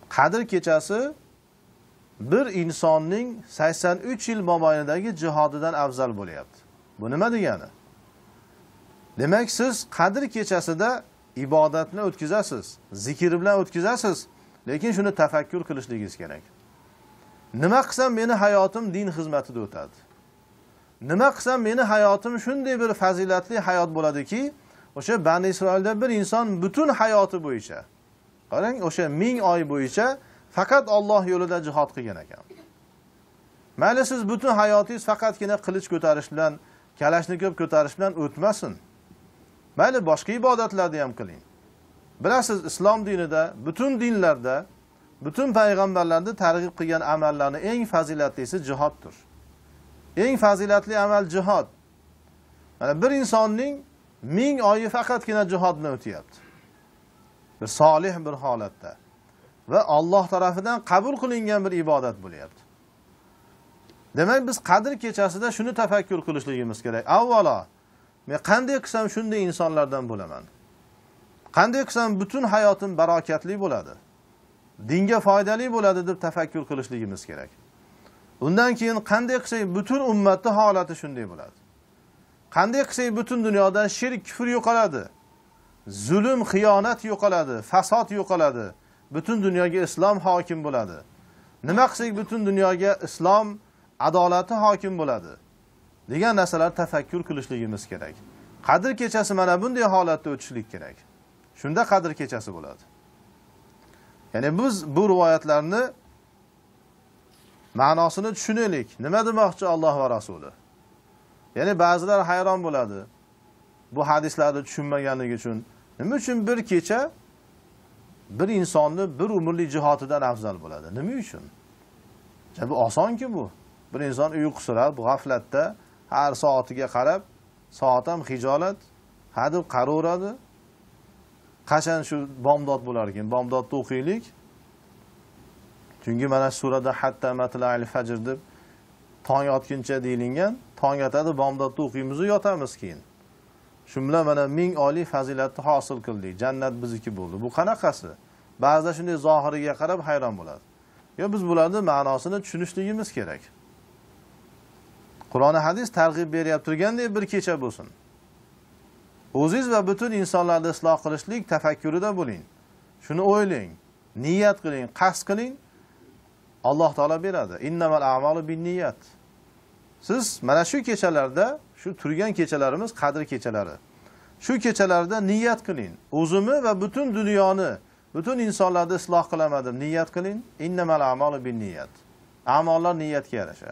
Qadr kechasi bir insonning 83 yil mobaynidagi jihodidan afzal bo'lyapti. Bu nima degani? Demak, siz Qadr kechasida ibodatni o'tkazasiz, zikr bilan o'tkazasiz, lekin shuni tafakkur qilishligingiz kerak. Nima qilsam meni hayotim din xizmatida o'tadi. Nima qilsam meni hayotim shunday bir fazilatli hayot bo'ladiki, o'sha Bani Isroilda bir inson butun hayoti bo'yicha, qarang, o'sha 1000 oy bo'yicha faqat Alloh yo'lida jihod qilgan ekan. Mayli siz butun hayotingiz faqatgina qilich ko'tarish bilan, kalashnikov ko'tarish bilan o'tmasin. Mayli boshqa ibodatlarni ham qiling. Bilasiz, islom dinida, butun dinlarda, butun payg'ambarlarni targ'ib qilgan amallarning eng fazilatlisi jihoddir. Eng fazilatli amal jihod. Mana bir insonning 1000 oyi faqatgina jihod bilan o'tyapti. Bir solih bir holatda va Alloh tarafidan qabul qilingan bir ibodat bo'lyapti. Demak, biz Qadr kechasida shuni tafakkur qilishligimiz kerak. Avvalo, men qanday qilsam shunday insonlardan bo'laman. Qanday qilsam butun hayotim barakatli bo'ladi. Dinga foydali bo'ladi deb tafakkur qilishligimiz kerak. Undan keyin qanday qilsak butun ummatning holati shunday bo'ladi. Qanday qilsak butun dunyodan shirk, kufr yo'qoladi. Zulm, xiyonat yo'qoladi, fasod yo'qoladi. Butun dunyoga islom hokim bo'ladi. Nima qilsak butun dunyoga islom adolati hokim bo'ladi degan narsalar tafakkur qilishligimiz kerak. Qadr kechasi mana bunday holatda o'tishlik kerak. Shunda Qadr kechasi bo'ladi. Ya'ni biz bu rivoyatlarni ma'nosini tushunaylik. Nima demoqchi Alloh va Rasuli? Ya'ni ba'zilar hayron bo'ladi bu hadislarni tushunmaganligi uchun. Nima uchun bir kecha bir insonni bir umrlik jihodidan afzal bo'ladi? Nima uchun? Bu osonki bu. Bir inson uyqusirab, g'aflatda har soatiga qarab, soat ham hijolat, hadeb qaraveradi. Qachon shu bomdod bo'lar ekan? Bomdodni o'qiylik. Chunki mana surada hatta matla'il fajr deb tong otguncha deyilgan, tong otadi, bomdodni o'qiymiz va yotamiz keyin. Shu bilan mana 1000 oylik fazilatni hosil qildik. Jannat bizniki bo'ldi. Bu qanaqasi? Ba'zida shunday zohiriga qarab hayron bo'ladi. Yo biz bularning ma'nosini tushunishligimiz kerak. Qur'oni hadis targ'ib beryapti turgandek bir kecha bo'lsin. O'zingiz va butun insonlarni isloh qilishlik tafakkurida bo'ling. Shuni o'ylang, niyat qiling, qasd qiling. Alloh taolo beradi. Innamal a'malu binniyat. Siz mana shu kechalarda, shu turgan kechalarimiz Qadr kechalari. Shu kechalarda niyat qiling. O'zimni va butun dunyoni, butun insonlarni isloh qilaman deb niyat qiling. Innamal a'malu binniyat. A'mallar niyatga yarasha.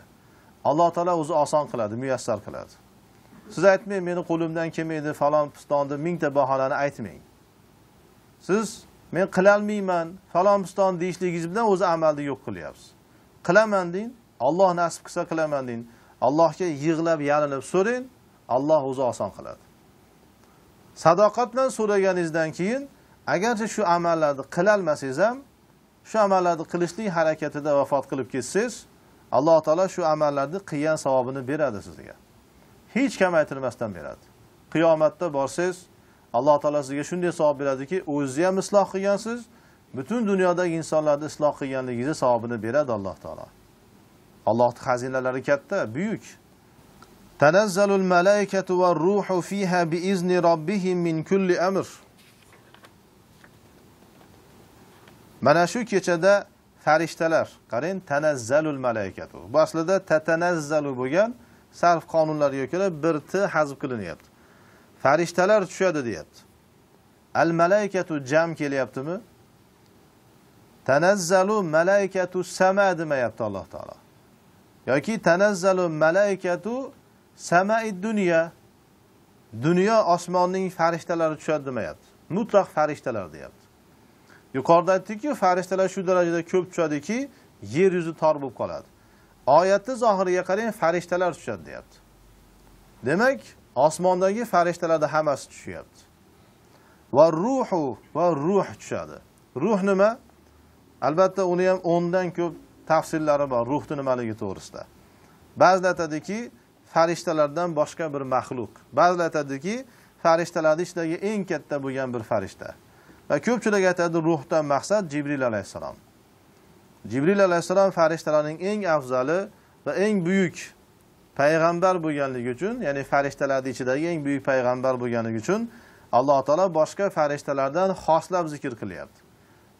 Alloh taolo o'zi oson qiladi, muyassar qiladi. Siz aytmang, meni qo'limdan kelmaydi, falon piston deb mingta bahonani aytmang. Siz men qilolmayman, falon piston deyishligingiz bilan o'zi amalni yo'q qilyapsiz. Qilaman deng, Alloh nasib qilsa qilaman deng. Allohga yig'lab yalinib so'rang, Alloh o'zi oson qiladi. Sadoqat bilan so'raganingizdan keyin agarchi shu amallarni qilolmasangiz ham, shu amallarni qilishlik harakatida vafot qilib ketsangiz, Alloh taolo shu amallarni qilgan savobini beradi sizga. Hech kamaytirmasdan beradi. Qiyomatda borsangiz, Alloh taolo sizga shunday savob beradiki, o'zingizni ham isloh qilgansiz, butun dunyodagi insonlarni isloh qilganligingizni savobini beradi Alloh taolo. Allohning xazinalari katta, buyuk. Tanazzalul malaikatu var-ruhu fiha biizni robbihim min kulli amr. Mana shu kechada farishtalar, qarang, tanazzalul malaikatu. Bu aslida tatanazzalu bo'lgan, sarf qonunlariga ko'ra bir t hazf qilinyapti. Farishtalar tushadi deyapti. Al malaikatu jam kelyaptimi? Tanazzalu malaikatu sama demayapti Alloh taolo. Yoki tanazzalu malaikatu samaid dunya. Dunyo osmonning farishtalari tushadi demayapti. Mutlaq farishtalar deyapti. Yuqorida aytdik-ku, farishtalar shu darajada ko'p tushadiki, yer yuzi tor bo'lib qoladi. Oyatni zohiriga qarang, farishtalar tushadi deyapti. Demak, osmondagi farishtalarning hammasi tushyapti. Va ruhu va ruh tushadi. Ruh nima? Albatta uni ham 10 dan ko'p tafsirlari bor ruhning nimaligi to'g'risida. Ba'zilar aytadiki, farishtalardan boshqa bir maxluq. Ba'zilar aytadiki, farishtalarning ichidagi eng katta bo'lgan bir farishta. Va ko'pchilik aytadi, ruhdan maqsad Jibril alayhissalom. Jibril alayhissalom farishtalarning eng afzali va eng buyuk payg'ambar bo'lganligi uchun, ya'ni farishtalarning ichidagi eng buyuk payg'ambar bo'lganligi uchun Alloh taolo boshqa farishtalardan xoslab zikr qilyapti.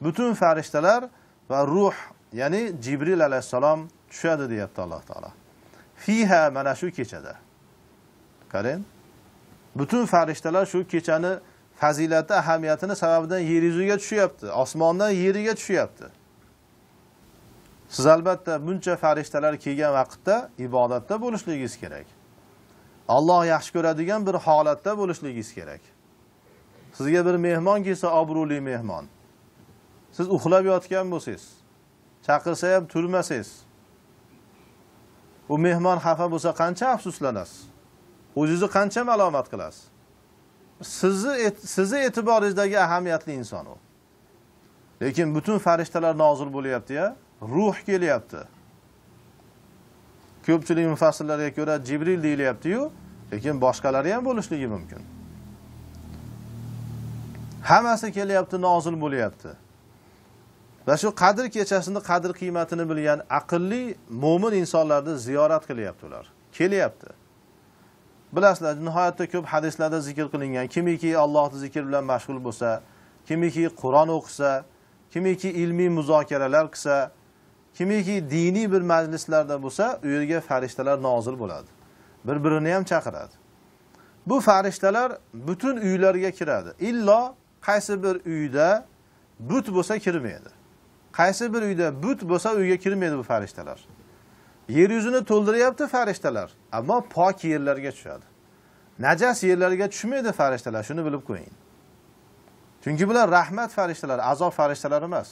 Butun farishtalar va ruh, ya'ni Jibril alayhissalom tushadi deyapti Alloh taolo. Fiha, mana shu kechada. Qarang, butun farishtalar shu kechani fazilati, ahamiyatini sababidan yer yuziga tushyapti, osmondan yeriga tushyapti. Siz albatta buncha farishtalar kelgan vaqtda ibodatda bo'lishligingiz kerak. Alloh yaxshi ko'radigan bir holatda bo'lishligingiz kerak. Sizga bir mehmon kelsa, obro'li mehmon. Siz uxlab yotgan bo'lsangiz, chaqirsa ham turmasangiz, u mehmon xafa bo'lsa qancha afsuslanasiz? O'zingizni qancha malomat qilasiz? Sizni e'tiboringizdagi ahamiyatli inson u. Lekin butun farishtalar nozil bo'lyapti-ya, ruh kelyapti. Ko'pchilik mufassirlarga ko'ra Jibril deyilyapti-yu, lekin boshqalari ham bo'lishligi mumkin. Hammasi kelyapti, nozil bo'lyapti. Va shu Qadr kechasini qadr qiymatini bilgan aqlli mo'min insonlarni ziyorat qilyapti ular. Kelyapti. Bilasizlar, nihoyatda ko'p hadislarda zikr qilingan, kimiki Allohning zikri bilan mashg'ul bo'lsa, kimiki Qur'on o'qisa, kimiki ilmiy muzokaralar qilsa, kimiki diniy bir majlislarda bo'lsa, u yerga farishtalar nozil bo'ladi. Bir-birini ham chaqiradi. Bu farishtalar butun uylarga kiradi. Illo qaysi bir uyda but bo'lsa kirmaydi. Qaysi bir uyda but bo'lsa uyga kirmaydi bu farishtalar. Yer yuzini to'ldiryapti farishtalar, ammo pok yerlarga tushadi. Najas yerlarga tushmaydi farishtalar, shuni bilib qo'ying. Chunki bular rahmat farishtalari, azob farishtalari emas.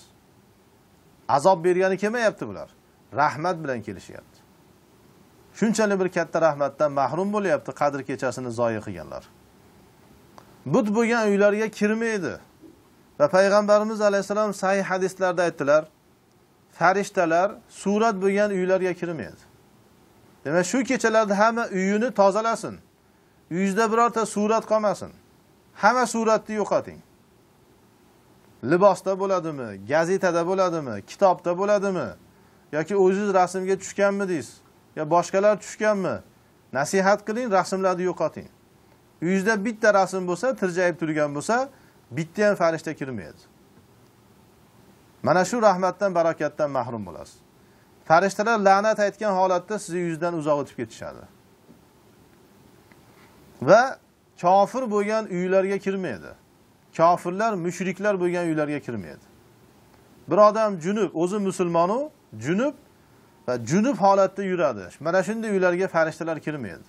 Azob bergani kelmayapti bular. Rahmat bilan kelishyapti. Shunchalik bir katta rahmatdan mahrum bo'lyapti Qadr kechasini zoyi qilganlar. But bo'lgan uylarga kirmaydi. Va payg'ambarimiz alayhisalom sahih hadislarda aytdilar, farishtalar surat bo'lgan uylarga kirmaydi. Demak, shu kechalarda hamma uyini tozalasin. Uyingizda birorta surat qolmasin. Hamma suratni yo'qoting. Libosda bo'ladimi, gazetada bo'ladimi, kitobda bo'ladimi yoki o'zingiz rasmga tushganmidingiz, yo boshqalar tushganmi? Nasihat qiling, rasmlarni yo'qoting. Uyingizda bitta rasm bo'lsa, tirjayib turgan bo'lsa, bitta ham farishta kirmaydi. Mana shu rahmatdan, barakatdan mahrum bo'lasiz. Farishtalar la'nat aytgan holatda sizni yuzdan uzoq o'tib ketishadi. Va kofir bo'lgan uylarga kirmaydi. Kofirlar, mushriklar bo'lgan uylarga kirmaydi. Bir odam junub, o'zi musulmon-u, junub va junub holatda yuradi. Mana shunday uylarga farishtalar kirmaydi.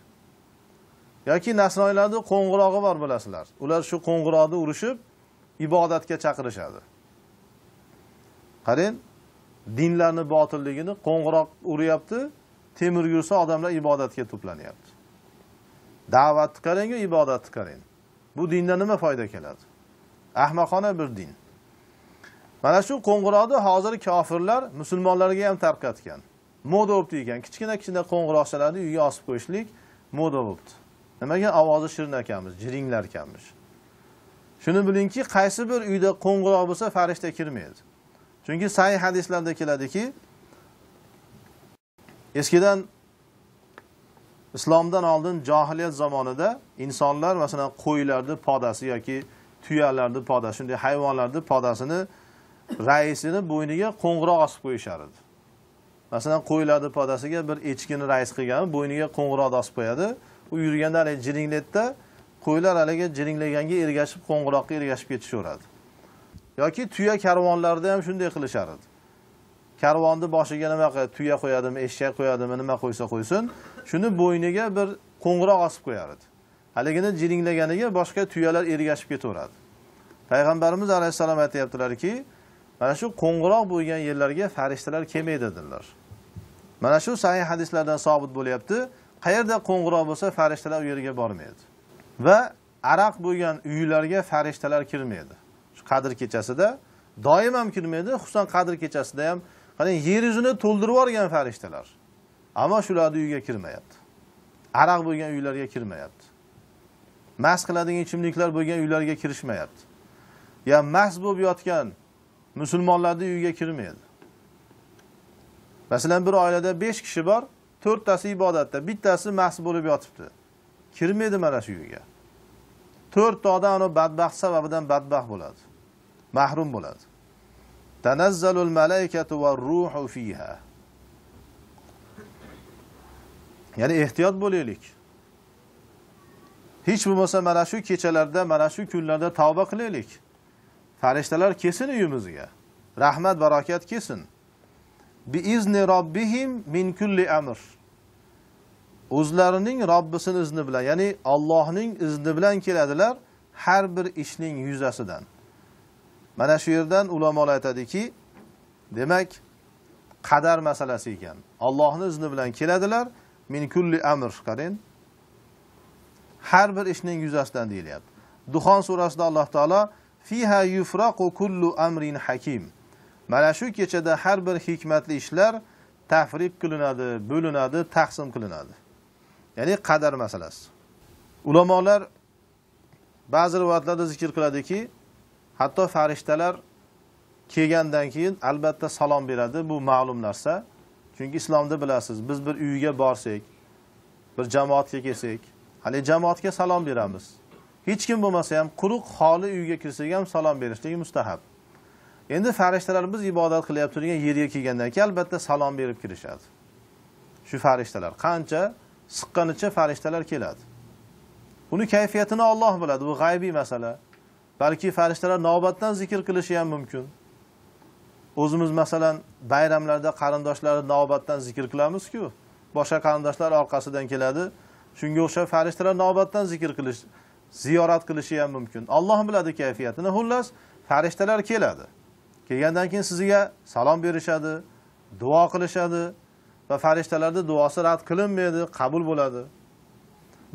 Yoki nasroniylarda qo'ng'irog'i bor, bilasizlar. Ular shu qo'ng'iroqni urishib ibodatga chaqirishadi. Qarang, dinlarni botilligini qo'ng'iroq uryapti, temir yursa odamlar ibodatga to'planyapti. Da'vatni qarang-u, ibodatni qarang. Bu dindan nima foyda keladi? Ahmoqona bir din. Mana shu qo'ng'iroqni hozir kofirlar musulmonlarga ham tarqatgan. Moda bo'pti ekan. Kichkina-kichkina qo'ng'iroqchalarni uyga osib qo'yishlik moda bo'pti. Nimaga ovozi shirin ekanmiz, jiringlar ekanmiz. Shuni bilingki, qaysi bir uyda qo'ng'iroq bo'lsa farishta kirmaydi. Chunki sahih hadislarda keladiki, eskidan islomdan oldin johiliyat zamonida insonlar masalan qo'ylarni podasi yoki tuyalarni podasi, shunday hayvonlarni podasini raisini bo'yniga qo'ng'iroq osib qo'yishar edi. Masalan, qo'ylarni podasiga bir echkini rais qilgan, bo'yniga qo'ng'iroq osib qo'yadi. U yurganda haligi jiringlatda, qo'ylar haligi jiringlaganga ergashib, qo'ng'iroqqa ergashib ketishaveradi. Yoki tuya karvonlarida ham shunday qilishar edi. Karvonni boshiga nima qo'yadi, tuya qo'yadimi, eshak qo'yadimi, nima qo'ysa qo'ysin, shuni bo'yniga bir qo'ng'iroq osib qo'yar edi. Haligini jiringlaganiga boshqa tuyalar ergashib ketaveradi. Payg'ambarimiz alayhissalom aytayaptilarki, mana shu qo'ng'iroq bo'lgan yerlarga farishtalar kelmaydi dedilar. Mana shu sahih hadislardan sobit bo'lyapti. Qayerda qo'ng'iroq bo'lsa farishtalar u yerga bormaydi. Va aroq bo'lgan uylarga farishtalar kirmaydi. Shu Qadr kechasida doim ham kirmaydi, xususan Qadr kechasida ham qarang, yer yuzini to'ldirib yuborgan farishtalar. Ammo shularning uyiga kirmayapti. Aroq bo'lgan uylarga kirmayapti. Mast qiladigan ichimliklar bo'lgan uylarga kirishmayapti. Ya mast bo'lib yotgan musulmonlarning uyiga kirmaydi. Masalan, bir oilada 5 kishi bor, 4 tasi ibodatda, bittasi mast bo'lib yotibdi. Kirmaydi mana shu uyga. 4 ta odam uni badbaxt sababidan badbaxt bo'ladi. Mahrum bo'ladi. Tanazzalul malaikatu var-ruhu fiha. Ya'ni ehtiyot bo'laylik. Hech bo'lmasa mana shu kechalarda, mana shu kunlarda tavba qilaylik. Farishtalar kelsin uyimizga. Rahmat, barokat kelsin. Bi izni robbihim min kulli amr. O'zlarining Robbisining izni bilan, ya'ni Allohning izni bilan keladilar har bir ishning yuzasidan. Mana shu yerdan ulamolar aytadiki, demak, qadar masalasi ekan. Allohning izni bilan keladilar min kulli amr, qarang. Har bir ishning yuzasidan deyilyapti. Duxon surasida Alloh taolo fiha yufraqu kullu amrin hakim. Mana shu kechada har bir hikmatli ishlar tafriq qilinadi, bo'linadi, taqsim qilinadi. Ya'ni qadar masalasi. Ulamolar ba'zi rivoyatlarda zikr qiladiki, hatto farishtalar kelgandan keyin albatta salom beradi, bu ma'lum narsa. Chunki islomda bilasiz, biz bir uyga borsak, bir jamoatga kelsak, hali jamoatga salom beramiz. Hech kim bo'lmasa ham quruq xoli uyga kirsak ham salom berishligi mustahab. Endi farishtalar biz ibodat qilyapti turgan yerga kelgandan keyin albatta salom berib kirishadi. Shu farishtalar qancha siqqanicha farishtalar keladi. Uni kayfiyatini Alloh biladi, bu g'aybiy masala. Balki farishtalar navbatdan zikr qilishi ham mumkin. O'zimiz masalan bayramlarda qarindoshlarni navbatdan zikr qilamiz-ku. Boshqa qarindoshlar orqasidan keladi. Shunga o'xshab farishtalar navbatdan zikr qilish, ziyorat qilishi ham mumkin. Alloh biladi kayfiyatini. Xullas, farishtalar keladi. Kelgandan keyin sizga salom berishadi, duo qilishadi va farishtalarning duosi rad qilinmaydi, qabul bo'ladi.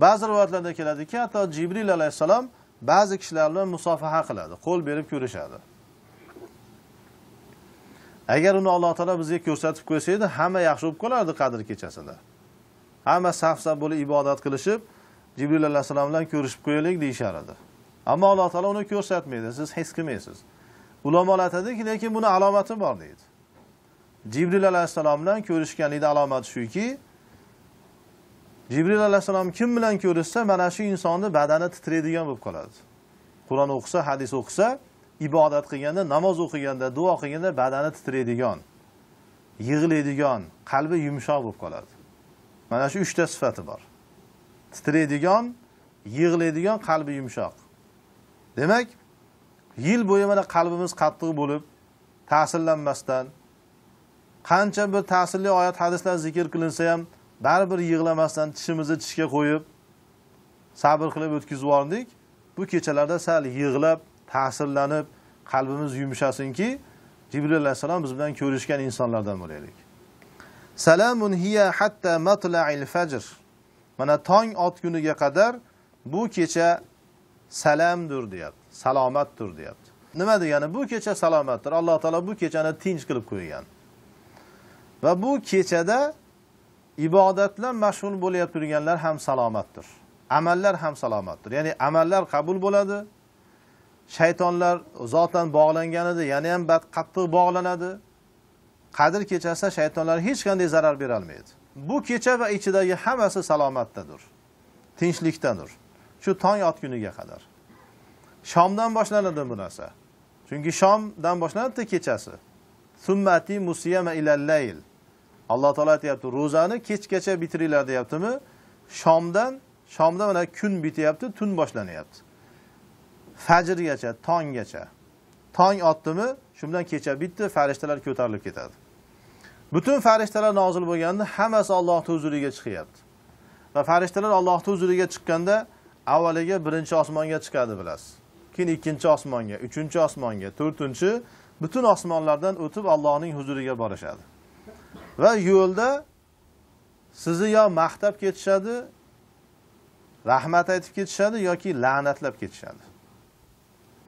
Ba'zi rivoyatlarda keladiki, hatto Jibril alayhissalom ba'zi kishilar bilan musofaha qiladi, qo'l berib ko'rishadi. Agar uni Alloh taolo bizga ko'rsatib qo'ysa edi, hamma yaxshi bo'lib qolardi Qadr kechasida. Hamma saf-saf bo'lib ibodat qilishib, Jibril alayhissalom bilan ko'rishib qo'yaylik deyishar edi. Ammo Alloh taolo uni ko'rsatmaydi, siz his qilmaysiz. Ulamolar aytadiki, lekin buni alomati bor deydi. Jibril alayhissalom bilan ko'rishganlikning alomati shuki, Jibril alayhissalom kim bilan ko'rishsa, mana shu insonning badani titraydigan bo'lib qoladi. Qur'on o'qisa, hadis o'qisa, ibodat qilganda, namoz o'qiganda, duo qilganda badani titraydigan, yig'laydigan, qalbi yumshoq bo'lib qoladi. Mana shu uchta sifati bor. Titraydigan, yig'laydigan, qalbi yumshoq. Demak, yil bo'yi mana qalbimiz qattiq bo'lib, ta'sirlanmasdan, qancha bir ta'sirli oyat, hadislar zikr qilinsa ham baribir yig'lamasdan tishimizni tishga qo'yib, sabr qilib o'tkazib yubordik. Bu kechalarda sal yig'lab, ta'sirlanib, qalbimiz yumshasinki, Jibril alayhissalom biz bilan ko'rishgan insonlardan bo'laylik. Salamun hiya hatta matla'il fajr. Mana tong otguniga qadar bu kecha salamdir deyapti, salomatdir deyapti. Nima degani? Bu kecha salomatdir. Alloh taolo bu kechani tinch qilib qo'ygan. Va bu kechada ibodat bilan mashg'ul bo'layotgan turganlar ham salomatdir. Amallar ham salomatdir. Ya'ni amallar qabul bo'ladi. Shaytonlar zotan bog'langanida yana ham qattiq bog'lanadi. Qadr kechasida shaytonlar hech qanday zarar bera olmaydi. Bu kecha va ichidagi hammasi salomatdadir. Tinchlikdadir. Shu tong otguniga qadar. Shomdan boshlanadi bu narsa. Chunki shomdan boshlanadi kechasi. Summati musiyama ilal layl. Alloh taolo aytayapti, ro'zani kechgacha bitiringlar deyaptimi? Shomda mana kun bityapti, tun boshlanyapti. Fajrgacha, tonggacha. Tong otdimi, shu bilan kecha bitdi, farishtalar ko'tarilib ketadi. Butun farishtalar nozil bo'lganda hammasi Allohning huzuriga chiqyapti. Va farishtalar Allohning huzuriga chiqqanda avvaliga birinchi osmonga chiqadi bilasiz. Keyin ikkinchi osmonga, uchinchi osmonga, to'rtinchi, butun osmonlardan o'tib Allohning huzuriga borishadi. Va yo'lda sizni yo maqtab ketishadi, rahmat aytib ketishadi yoki la'natlab ketishadi.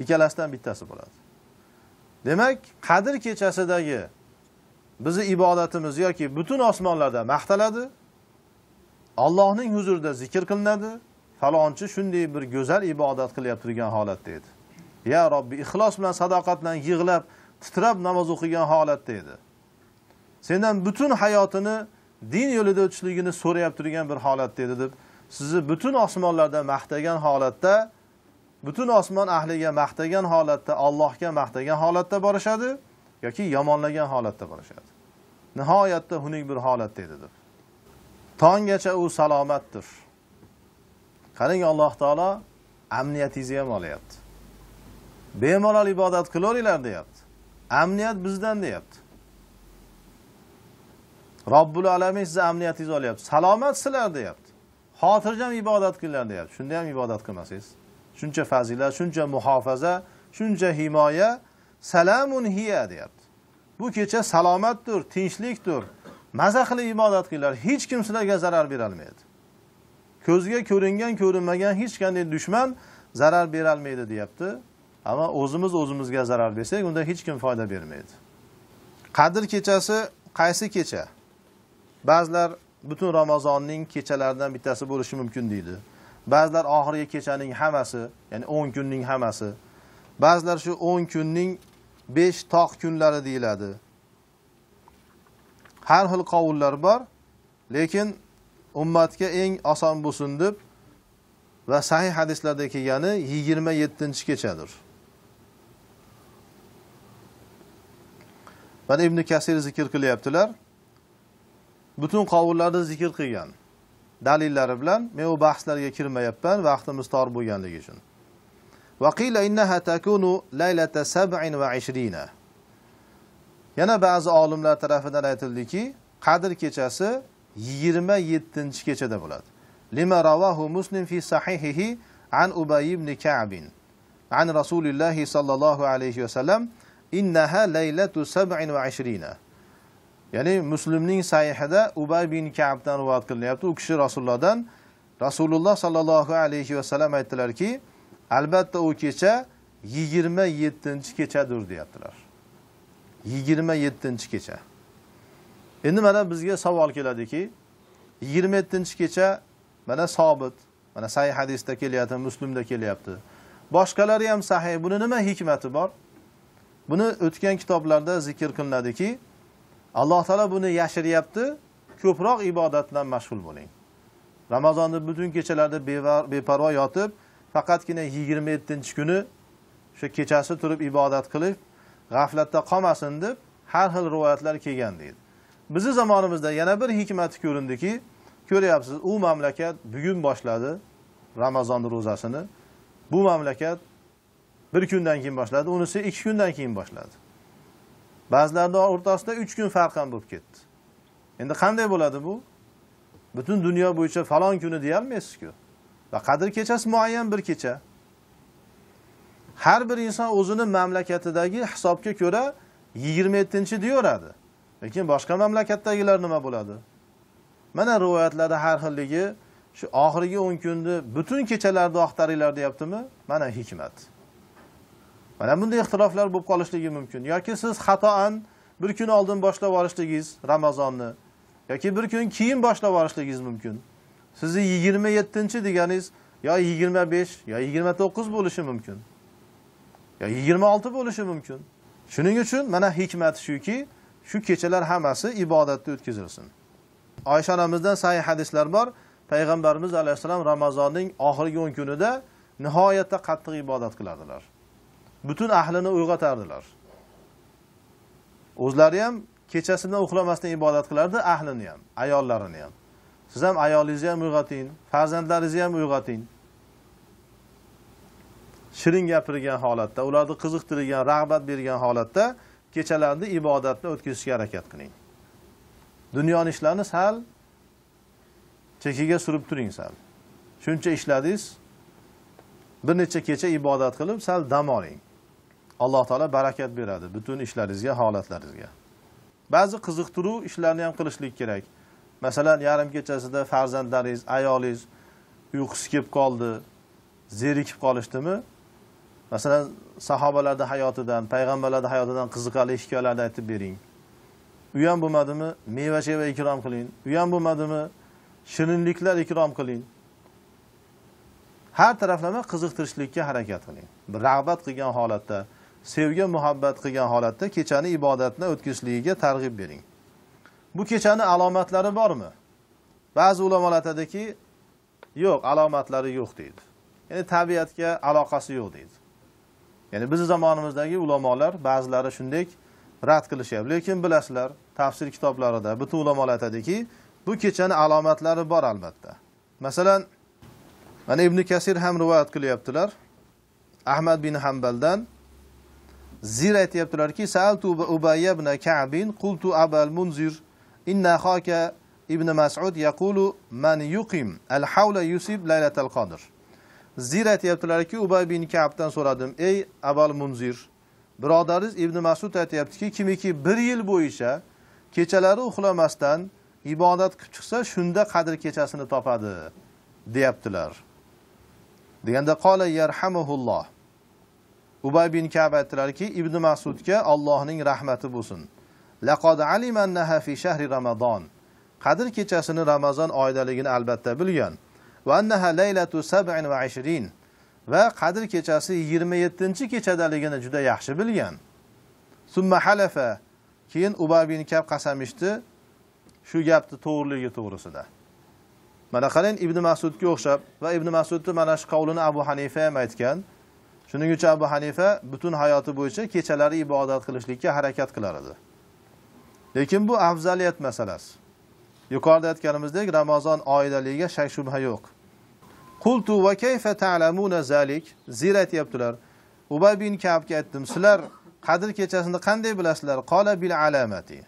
Ikkalasidan bittasi bo'ladi. Demak, Qadr kechasidagi bizi ibodatimiz yoki butun osmonlarda maqtaladi, Allohning huzurida zikr qilinadi. Falonchi shunday bir go'zal ibodat qilyapti turgan holatda edi. Ya Robbi, ixlos bilan, sadoqat bilan yig'lab, titrab namoz o'qigan holatda edi. Sendan butun hayotini din yo'lida o'tishligini so'rayap turgan bir holatda edi deb sizni butun osmonlarda maqtagan holatda, butun osmon ahliga maqtagan holatda, Allohga maqtagan holatda borishadi yoki yomonlagan holatda borishadi. Nihoyatda xunuk bir holatda edi deb. Tonggacha u salomatdir. Qarang, Alloh taolo amniyatingizni ham olyapti. Bemalol ibodat qilaveringlar deyapti. Amniyat bizdan deyapti. Robbul alamin sizni amniyatingizni olyapti. Salomatsizlar deyapti. Xotirjam ibodat qilinglar deyapti. Shunda ham ibodat qilmasangiz, shuncha fazilat, shuncha muhofaza, shuncha himoya, salamun hiya deyapti. Bu kecha salomatdir, tinchlikdir. Maza qilib ibodat qilinglar, hech kim sizlarga zarar bera olmaydi. Ko'zga ko'ringan, ko'rinmagan hech qanday dushman zarar bera olmaydi deyapti. Ammo o'zimiz o'zimizga zarar bersak, unda hech kim foyda bermaydi. Qadr kechasi qaysi kecha? Ba'zilar butun Ramazonning kechalaridan bittasi bo'lishi mumkin deydi. Ba'zilar oxirgi kechaning hammasi, ya'ni 10 kunning hammasi. Ba'zilar shu 10 kunning 5 toq kunlari deyiladi. Har xil qovullar bor, lekin ummatga eng oson bo'lsin deb va sahih hadislarda kelgani 27-kechadir. Mana Ibn Kasir zikr qilyaptilar. Butun qovullarni zikr qilgan dalillari bilan men u bahslarga kirmayapman, vaqtimiz tor bo'lganligi uchun. Va qila innaha takunu laylata 27. Yana ba'zi olimlar tarafidan aytildiki, Qadr kechasi 27-kechada bo'ladi. Lima rawahu Muslim fi sahihihi an Ubay ibn Ka'b an Rasulillah sallallohu alayhi va sallam innaha laylatu 27. Ya'ni Muslimning sahihida Ubay bin Ka'bdan rivoyat qilinyapti. U kishi Rasulullohdan, Rasululloh sallallohu alayhi va sallam aytdilarki, albatta u kecha 27-kechadir deyaptilar. 27-kecha. Endi mana bizga savol keladiki, 27-kecha mana sobit, mana sahih hadisda kelyapti, Muslimda kelyapti. Boshqalari ham sahih. Buni nima hikmati bor? Buni o'tgan kitoblarda zikr qilinadiki, Alloh taolo buni yashiryapti, ko'proq ibodat bilan mashg'ul bo'ling. Ramazonda butun kechalarda beparvo yotib, faqatgina 27-kuni o'sha kechasi turib ibodat qilib, g'aflatda qolmasin deb har xil rivoyatlar kelgan deydi. Bizning zamonimizda yana bir hikmati ko'rindiki, ko'ryapsiz, u mamlakat bugun boshladi Ramazon ro'zasini. Bu mamlakat bir kundan keyin boshladi, unisi 2 kundan keyin boshladi. Ba'zilarning o'rtasida 3 kun farq ham bo'lib ketdi. Endi qanday bo'ladi bu? Butun dunyo bo'yicha falon kuni deya olmaysiz-ku. Va Qadr kechasi muayyan bir kecha. Har bir inson o'zini mamlakatidagi hisobga ko'ra 27-chi deyaveradi. Lekin boshqa mamlakatdagilar nima bo'ladi? Mana rivoyatlarda har xilligi, shu oxirgi 10 kunni butun kechalarda axtaringlar deyaptimi? Mana hikmat. Mana bunday ixtiloflar bo'lib qolishligi mumkin. Yoki siz xatoan bir kun oldin boshlab olishligingiz Ramazonni, yoki bir kun keyin boshlab olishligingiz mumkin. Sizni 27-chi deganingiz yo 25 yo 29 bo'lishi mumkin. Yo 26 bo'lishi mumkin. Shuning uchun mana hikmati shuki, shu kechalar hammasi ibodatda o'tkazilsin. Oysha onamizdan sahih hadislar bor. Payg'ambarimiz alayhissalom Ramazonning oxirgi 10 kunida nihoyatda qattiq ibodat qilardilar. Butun ahlini uyg'otardilar. O'zlari ham kechasini uxlamasdan ibodat qilardi, ahlini ham, ayollarini ham. Siz ham ayolingizni ham uyg'oting, farzandlaringizni ham uyg'oting. Shirin gapirgan holatda, ularni qiziqtirgan, rag'bat bergan holatda kechalarni ibodatni o'tkazishga harakat qiling. Dunyoning ishlarini sal chekiga surib turing sal. Shuncha ishladingiz, bir necha kecha ibodat qilib sal dam oling. Alloh taolo barakat beradi butun ishlaringizga, holatlaringizga. Ba'zi qiziqtiruv ishlarni ham qilishlik kerak. Masalan, yarim kechasida farzandlaringiz, ayolingiz uyqusi kelib qoldi, zerikib qolishdimi? Masalan, sahobalarning hayotidan, payg'ambarlarning hayotidan qiziqarli hikoyalarni aytib bering. U ham bo'lmadimi? Meva-cheva ikrom qiling. U ham bo'lmadimi? Shirinliklar ikrom qiling. Har taraflama qiziqtirishlikka harakat qiling. Bir rag'bat qilgan holatda, sevgi, muhabbat qilgan holatda kechani ibodatni o'tkazishligiga targ'ib bering. Bu kechani alomatlari bormi? Ba'zi ulamolar aytadiki, yo'q, alomatlari yo'q deydi. Ya'ni tabiatga aloqasi yo'q deydi. Ya'ni bizning zamonimizdagi ulamolar ba'zilari shunday rad qilishyapti. Lekin bilasizlar, tafsir kitoblarida butun ulamolar aytadiki, Bu kechani alomatlari bor albatta. Masalan, mana Ibn Kasir ham rivoyat qilyaptilar. Ahmad bin Hanbaldan Zir aytayaptilarki, sa'altu Ubay ibn Ka'b qultu Abal Munzir inna khaka Ibn Mas'ud yaqulu man yuqim al-hawla yusib laylatal qadr. Zir aytayaptilarki, Ubay bin Ka'bdan so'radim, ey Abal Munzir, birodaringiz Ibn Mas'ud aytayaptiki, kimiki bir yil bo'yicha kechalari uxlamasdan ibodat qilib chiqsa, shunda Qadr kechasini topadi, deyaptilar. Deganda qala yarhamuhulloh. Ubay bin Ka'b aytdilarki, Ibn Mas'udga Allohning rahmati bo'lsin. Laqad alima annaha fi shahri Ramazon. Qadr kechasini Ramazon oyidaligini albatta bilgan. Va annaha laylatu 27. Va Qadr kechasi 27-kechadaligini juda yaxshi bilgan. Summa halafa. Keyin Ubay bin Ka'b qasam ichdi shu gapni to'g'riligi to'g'risida. Mana qarang, Ibn Mas'udga o'xshab va Ibn Mas'udning mana shu qavlini Abu Hanifa ham aytgan. Shuning uchun Abu Hanifa butun hayoti bo'yicha kechalari ibodat qilishlikka harakat qilar edi. Lekin bu afzaliyat masalasi. Yuqorida aytganimizdek, Ramazon oyidaligiga shak shubha yo'q. Qultu va kayfa ta'lamuna zalik? Zir aytayaptilar. Ubay bin Ka'bga aytdim, sizlar Qadr kechasini qanday bilasizlar? Qala bil alamati.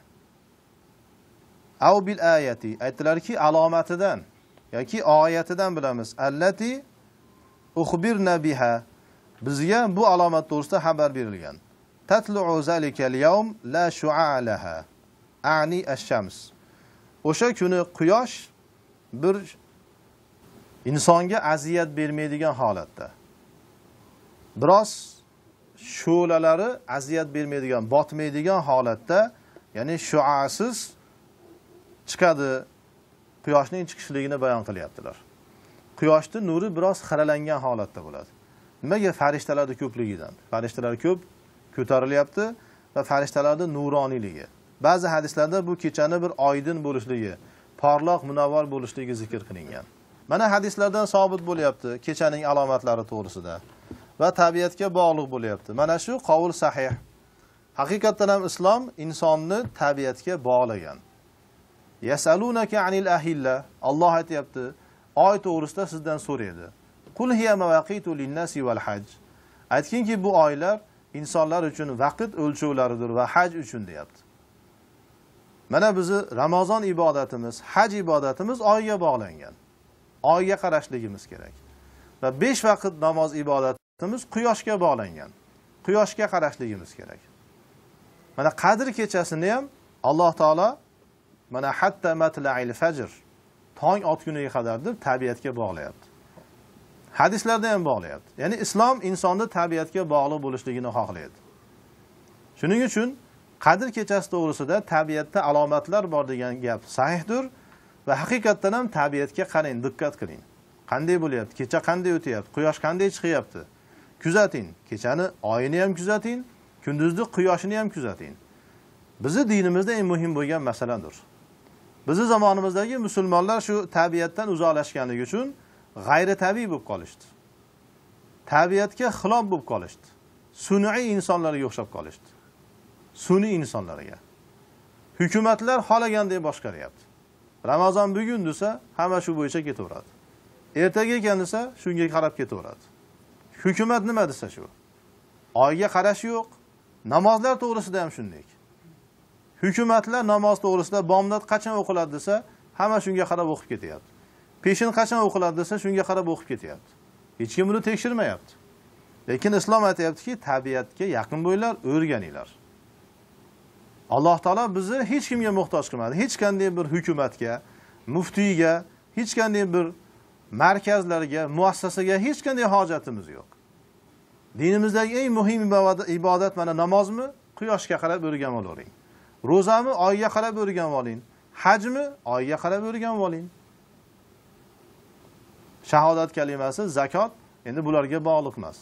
Aw bil ayati. Aytdilarki, alomatidan yoki oyatidan bilamiz. Allati ukhbirna biha. Bizga bu alomat to'g'risida xabar berilgan. Tatlu'u zalikal yawm la shu'a laha. A'ni ash-shams. O'sha kuni quyosh bir insonga aziyat bermaydigan holatda. Biroz shu'lalari aziyat bermaydigan, botmaydigan holatda, ya'ni shu'asiz chiqadi. Quyoshning chiqishligini bayon qilyaptilar. Quyoshning nuri biroz xiralangan holatda bo'ladi. Nimaga? Farishtalarning ko'pligidan. Farishtalar ko'p ko'tarilyapti va farishtalarning nuroniyligi. Ba'zi hadislarda bu kechani bir oydin bo'lishligi, porloq, munavvar bo'lishligi zikr qilingan. Mana hadislardan sobit bo'lyapti kechaning alomatlari to'g'risida va tabiatga bog'liq bo'lyapti. Mana shu qovul sahih. Haqiqatan ham islom insonni tabiatga bog'lagan. Yasalunaka anil ahilla. Alloh aytayapti, oy to'g'risida sizdan so'raydi. Qul hiya mawaqitu lin-nasi wal hajj. Aytginki, bu oylar insonlar uchun vaqt o'lchovlaridir va haj uchun deyapti. Mana bizi Ramazon ibodatimiz, haj ibodatimiz oyga bog'langan. Oyga qarashligimiz kerak. Va 5 vaqt namoz ibodatimiz quyoshga bog'langan. Quyoshga qarashligimiz kerak. Mana Qadr kechasini ham Alloh taolo mana hatta matla'il fajr, tong otguniga qadar deb tabiatga bog'layapti. Hadislarda ham bog'layapti. Ya'ni islom insonni tabiatga bog'liq bo'lishligini xohlaydi. Shuning uchun Qadr kechasi to'g'risida tabiatda alomatlar bor degan gap sahihdir va haqiqatdan ham tabiatga qarang, diqqat qiling. Qanday bo'lyapti? Kecha qanday o'tyapti? Quyosh qanday chiqyapti? Kuzating. Kechani oyini ham kuzating, kunduzni quyoshini ham kuzating. Bizi dinimizda eng muhim bo'lgan masaladir. Bizi zamonimizdagi musulmonlar shu tabiatdan uzoqlashganligi uchun g'ayritabiiy bo'lib qolishdi. Tabiatga xilof bo'lib qolishdi. Sun'iy insonlarga o'xshab qolishdi. Sun'iy insonlarga. Hukumatlar xohlagandek boshqaryapti. Ramazon bugun desa, hamma shu bo'yicha ketaveradi. Ertaga ekan desa, shunga qarab ketaveradi. Hukumat nima desa shu. Oyga qarash yo'q. Namozlar to'g'risida ham shunday. Hukumatlar namoz to'g'risida bomdod qachon o'qiladi desa, hamma shunga qarab o'qib ketyapti. Peshin qachon o'qiladi desa, shunga qarab o'qib ketyapti. Hech kim buni tekshirmayapti. Lekin islom aytayaptiki, tabiatga yaqin bo'linglar, o'rganinglar. Alloh taolo bizni hech kimga muhtoj qilmadi. Hech qanday bir hukumatga, muftiyga, hech qanday bir markazlarga, muassasaga hech qanday hojatimiz yo'q. Dinimizdagi eng muhim ibodat mana namozmi? Quyoshga qarab o'rganib oling. Ro'zami? Oyga qarab o'rganib oling. Hajmi? Oyga qarab o'rganib oling. Shahodat kalimasi, zakot endi bularga bog'liq emas.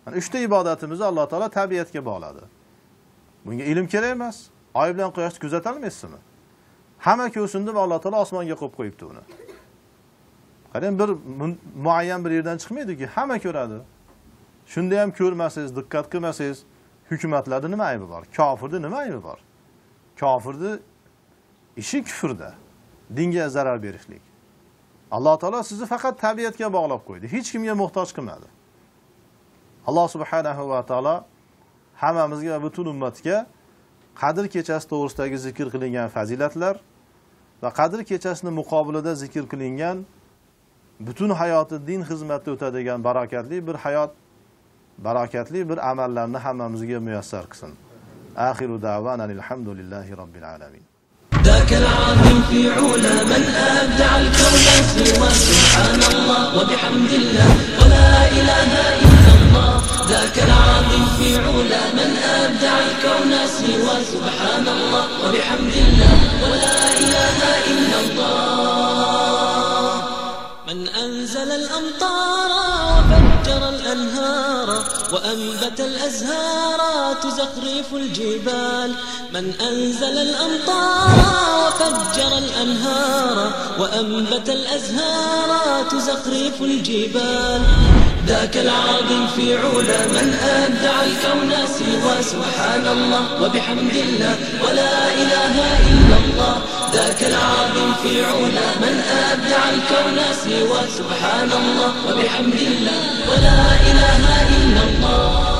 Mana uchta ibodatimizni Alloh taolo tabiatga bog'ladi. Bunga ilm kerak emas. Oy bilan quyoshni kuzata olmaysizmi? Hamma ko'rsin deb Alloh taolo osmonga qo'yib qo'yibdi uni. Qarang, bir muayyan bir yerdan chiqmaydiki, hamma ko'radi. Shunda ham ko'rmasangiz, diqqat qilmasangiz, hukumatlarda nima aybi bor? Kofirda nima aybi bor? Kofirda ishi kufrda, dinga zarar berishlik. Alloh taolo sizni faqat tabiatga bog'lab qo'ydi, hech kimga muhtoj qilmadi. Alloh subhanahu va taolo hammamizga va butun ummatga Qadr kechasi to'g'risidagi zikr qilingan fazilatlar va Qadr kechasini muqobilida zikr qilingan butun hayoti din xizmatida o'tadigan barakatli bir hayot, barakatli bir amallarni hammamizga muyassar qilsin. Axiru da'vana alhamdulillahi robbil alamin. ذاك العظيم في علا من أبدع الكون سوى سبحان الله وبحمد الله ولا إله إلا الله. ذاك العظيم في علا من أبدع الكون سوى سبحان الله وبحمد الله ولا إله إلا الله. من أنزل الأمطار وفجر الأنهار وأنبت الأزهار تزخرف الجبال. من أنزل الأمطار وفجر الأنهار وأنبت الأزهار تزخرف الجبال. ذاك العظيم في علا من أبدع الكون سوى سبحان الله وبحمد الله ولا إله إلا الله. ذاك العظيم في علا من أبدع الكون سوى سبحان الله وبحمد الله ولا إله إلا الله.